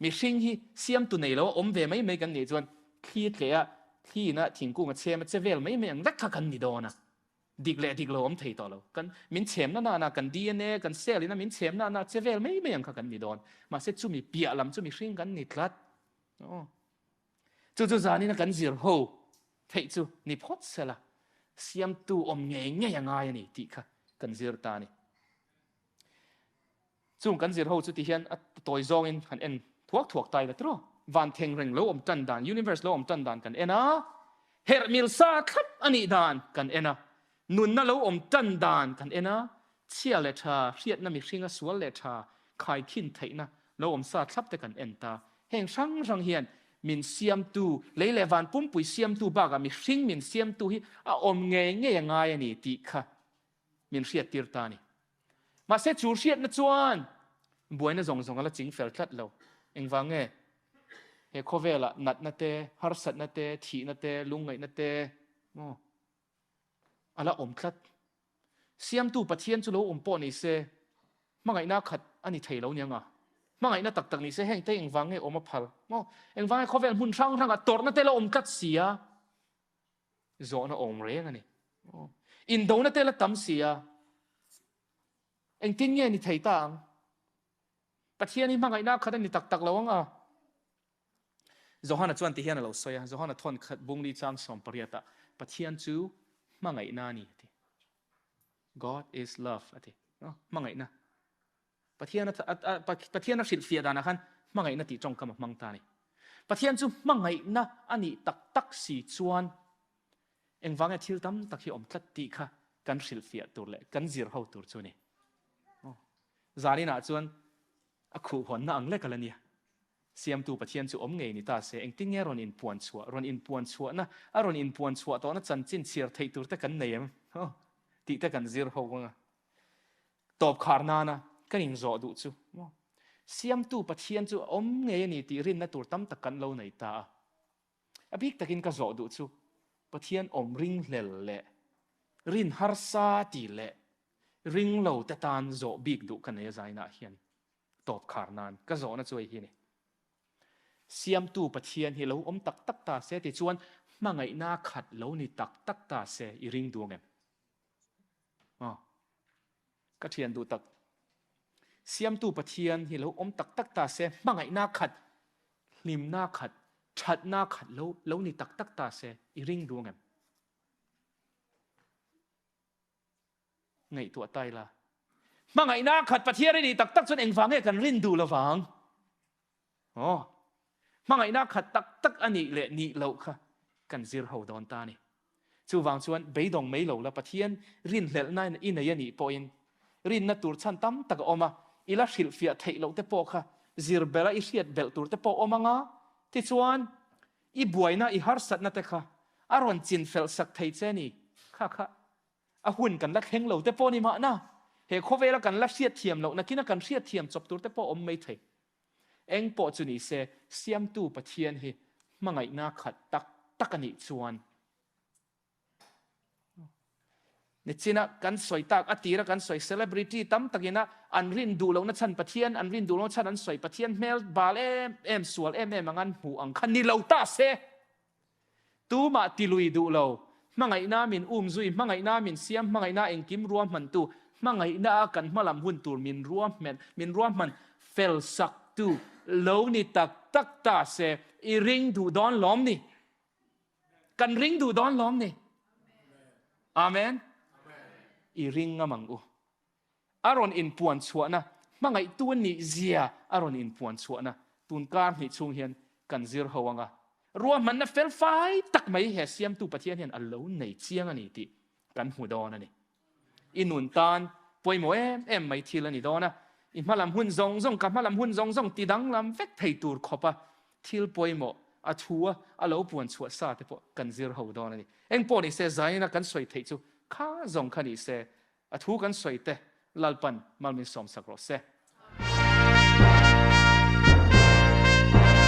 Speaker 1: mihring hi siamtu nei lo a awm ve mai mai kan nih chuan thli tleh a, thli ina thingkung a chhem a che vel mai mai ang vek kha kan ni dawn a. Dik leh dik lo awm thei tawh lo. Kan min chhem na nana kan DNA, kan cell ina min chhem na na che vel mai mai ang kha kan ni dawn. Mahse chumi piah lam chu mihring kan ni tlat. Aw. Chu chu zanina kan zir ho theih chu ni phawt sela siamtu awm ngei ngei a ngai a ni tih kha kan zir ta a ni. Chung kan zir ho chu ti hian a tawi zawngin han en thuak thuak ta ila tiraw? Van theng reng lo awm tan dan, universe lo awm tan dan kan en a, herh mil sa thlap a nih dan kan en a, nunna lo awm tan dan kan en a, chhia leh tha, hriatna mihringa sual leh tha khaikhin theihna lo awm sa thlap te kan en ta. Heng hrang hrang hian min siamtu, lei leh van pumpui siamtu bakah mihring min siamtu hi a awm ngei ngei a ngai a ni tih kha min hriattir ta a ni. Mahse chu hriatna chuan buaina zawng zawng a la ching fel tlat lo. Engvang nge? He khawvelah natna te, harsatna te, thihna te, lungngaihna te maw a la awm tlat. Siamtu Pathian chu lo awm pawh ni se hmangaihna khat a ni thei lo niang a. Hmangaihna tak tak ni se heng te engvang nge awm a phal maw? Engvang nge khawvel hmun hrang hrangah tawrhna te la awm tlat si a? Zawhna awm reng a ni. Indona te la tam si a, engtin nge ni thei ta ang? Pathian hi hmangaihna khat a ni tak tak lo ang a. Johana chuan ti hian a lo sawi a, Johana thawn khat bungli chang 18 ah, Pathian chu hmangaihna a ni a ti. God is love a ti. Hmangaihna. Pathian a Pathian a hrilhfiah danah khan hmangaihna tih tawngkam a hmang ta a ni. Pathian chu hmangaihna a nih tak tak si chuan engvang nge thil tam tak hi awm tlat tih kha kan hrilhfiah tur leh kan zir ho tur chu a ni. Zaninah chuan a khuhhawnna ang lek a la nia. Siamtu Pathian chu awm ngei ni ta se, engtin nge rawn inpuan chhuah, rawn inpuan chhuahna, a rawn inpuan chhuah tawhna chanchin chhiar theih tur te kan nei em? Tih te kan zir ho ang a. Tawp khar nana kan inzawh duh chu maw? Siamtu Pathian chu a awm ngei a ni tih rinna tur tam tak kan lo nei ta a. A bik takin ka zawh duh chu Pathian awm ringhlel leh rin harsa ti leh ringlo te tan zawh bik duh ka nei a zainah hian tawp khar nan ka zawhna chu hei hi a ni. Siamtu Pathian hi lo awm tak tak ta se tichuan hmangaihna khat lo ni tak tak ta se i ring duh ang em? Aw, ka thian duh tak. Siamtu Pathian hi lo awm tak tak ta se, hmangaihna khat, hlimna khat, thatna khat lo lo ni tak tak ta se, i ring duh ang em? Ngaihtuah ta ila. Hmangaihna khat Pathian i nih tak tak chuan engvang nge kan rin duh lovang? Aw, hmangaihna khat tak tak a nih leh nih loh kha kan zir ho dawn ta a ni. Chuvang chuan beidawng mai lo la Pathian rinhlelhna i nei a nih pawhin rinna tur chhan tam tak a awm a, i la hrilhfiah theih loh te pawh kha zir belh a i hriat belh tur te pawh awm ang a, tichuan i buaina i harsatna te kha a rawn chinfelh sak thei che a ni kha kha A hun kan la thleng lo te pawh ni mahna, he khawvela kan la hriatthiam loh nakina kan hriatthiam chawp tur te pawh awm mai thei. Eng pawh chu ni se, Siamtu Pathian hi hmangaihna khat tak tak a nih chuan nichina kan sawi tak, a tira kan sawi celebrity tam takina an rin duh lohna chhan Pathian, an rin duh lohna chhan an sawi Pathian hmel bal em em, sual em em ang an hmuh ang kha ni lo ta se. Tumah tilui duh lo, hmangaihna min umzui, hmangaihna min siam, hmangaihna engkim ruahmantu, hmangaihna a kan hmalam hun tur min ruahman, min ruahman fel saktu lo ni tak tak ta se, i ring duh dawn lawm ni? Kan ring duh dawn lawm ni? Amen. I ring ngam ang u. A rawn inpuan chhuahna, hmangaihtu a nih zia a rawn inpuan chhuahna tun kar hnih chhung hian kan zir ho ang a. Ruahmanna fel fai tak mai he Siamtu Pathian hian a lo nei chiang a ni tih kan hmu dawn a ni. I nun tan pawimawh em em mai thil a ni dawn a, i hmalam hun zawng zawng, ka hmalam hun zawng zawng ti danglam vek thei tur khawpa thil pawimawh a thu a a lo puan chhuah sa te pawh kan zir ho dawn a ni. Engpawh ni se, zaina kan sawi theih chu kha zawng kha ni se, A thu kan sawi te Lalpan mal min sawmsak rawh se.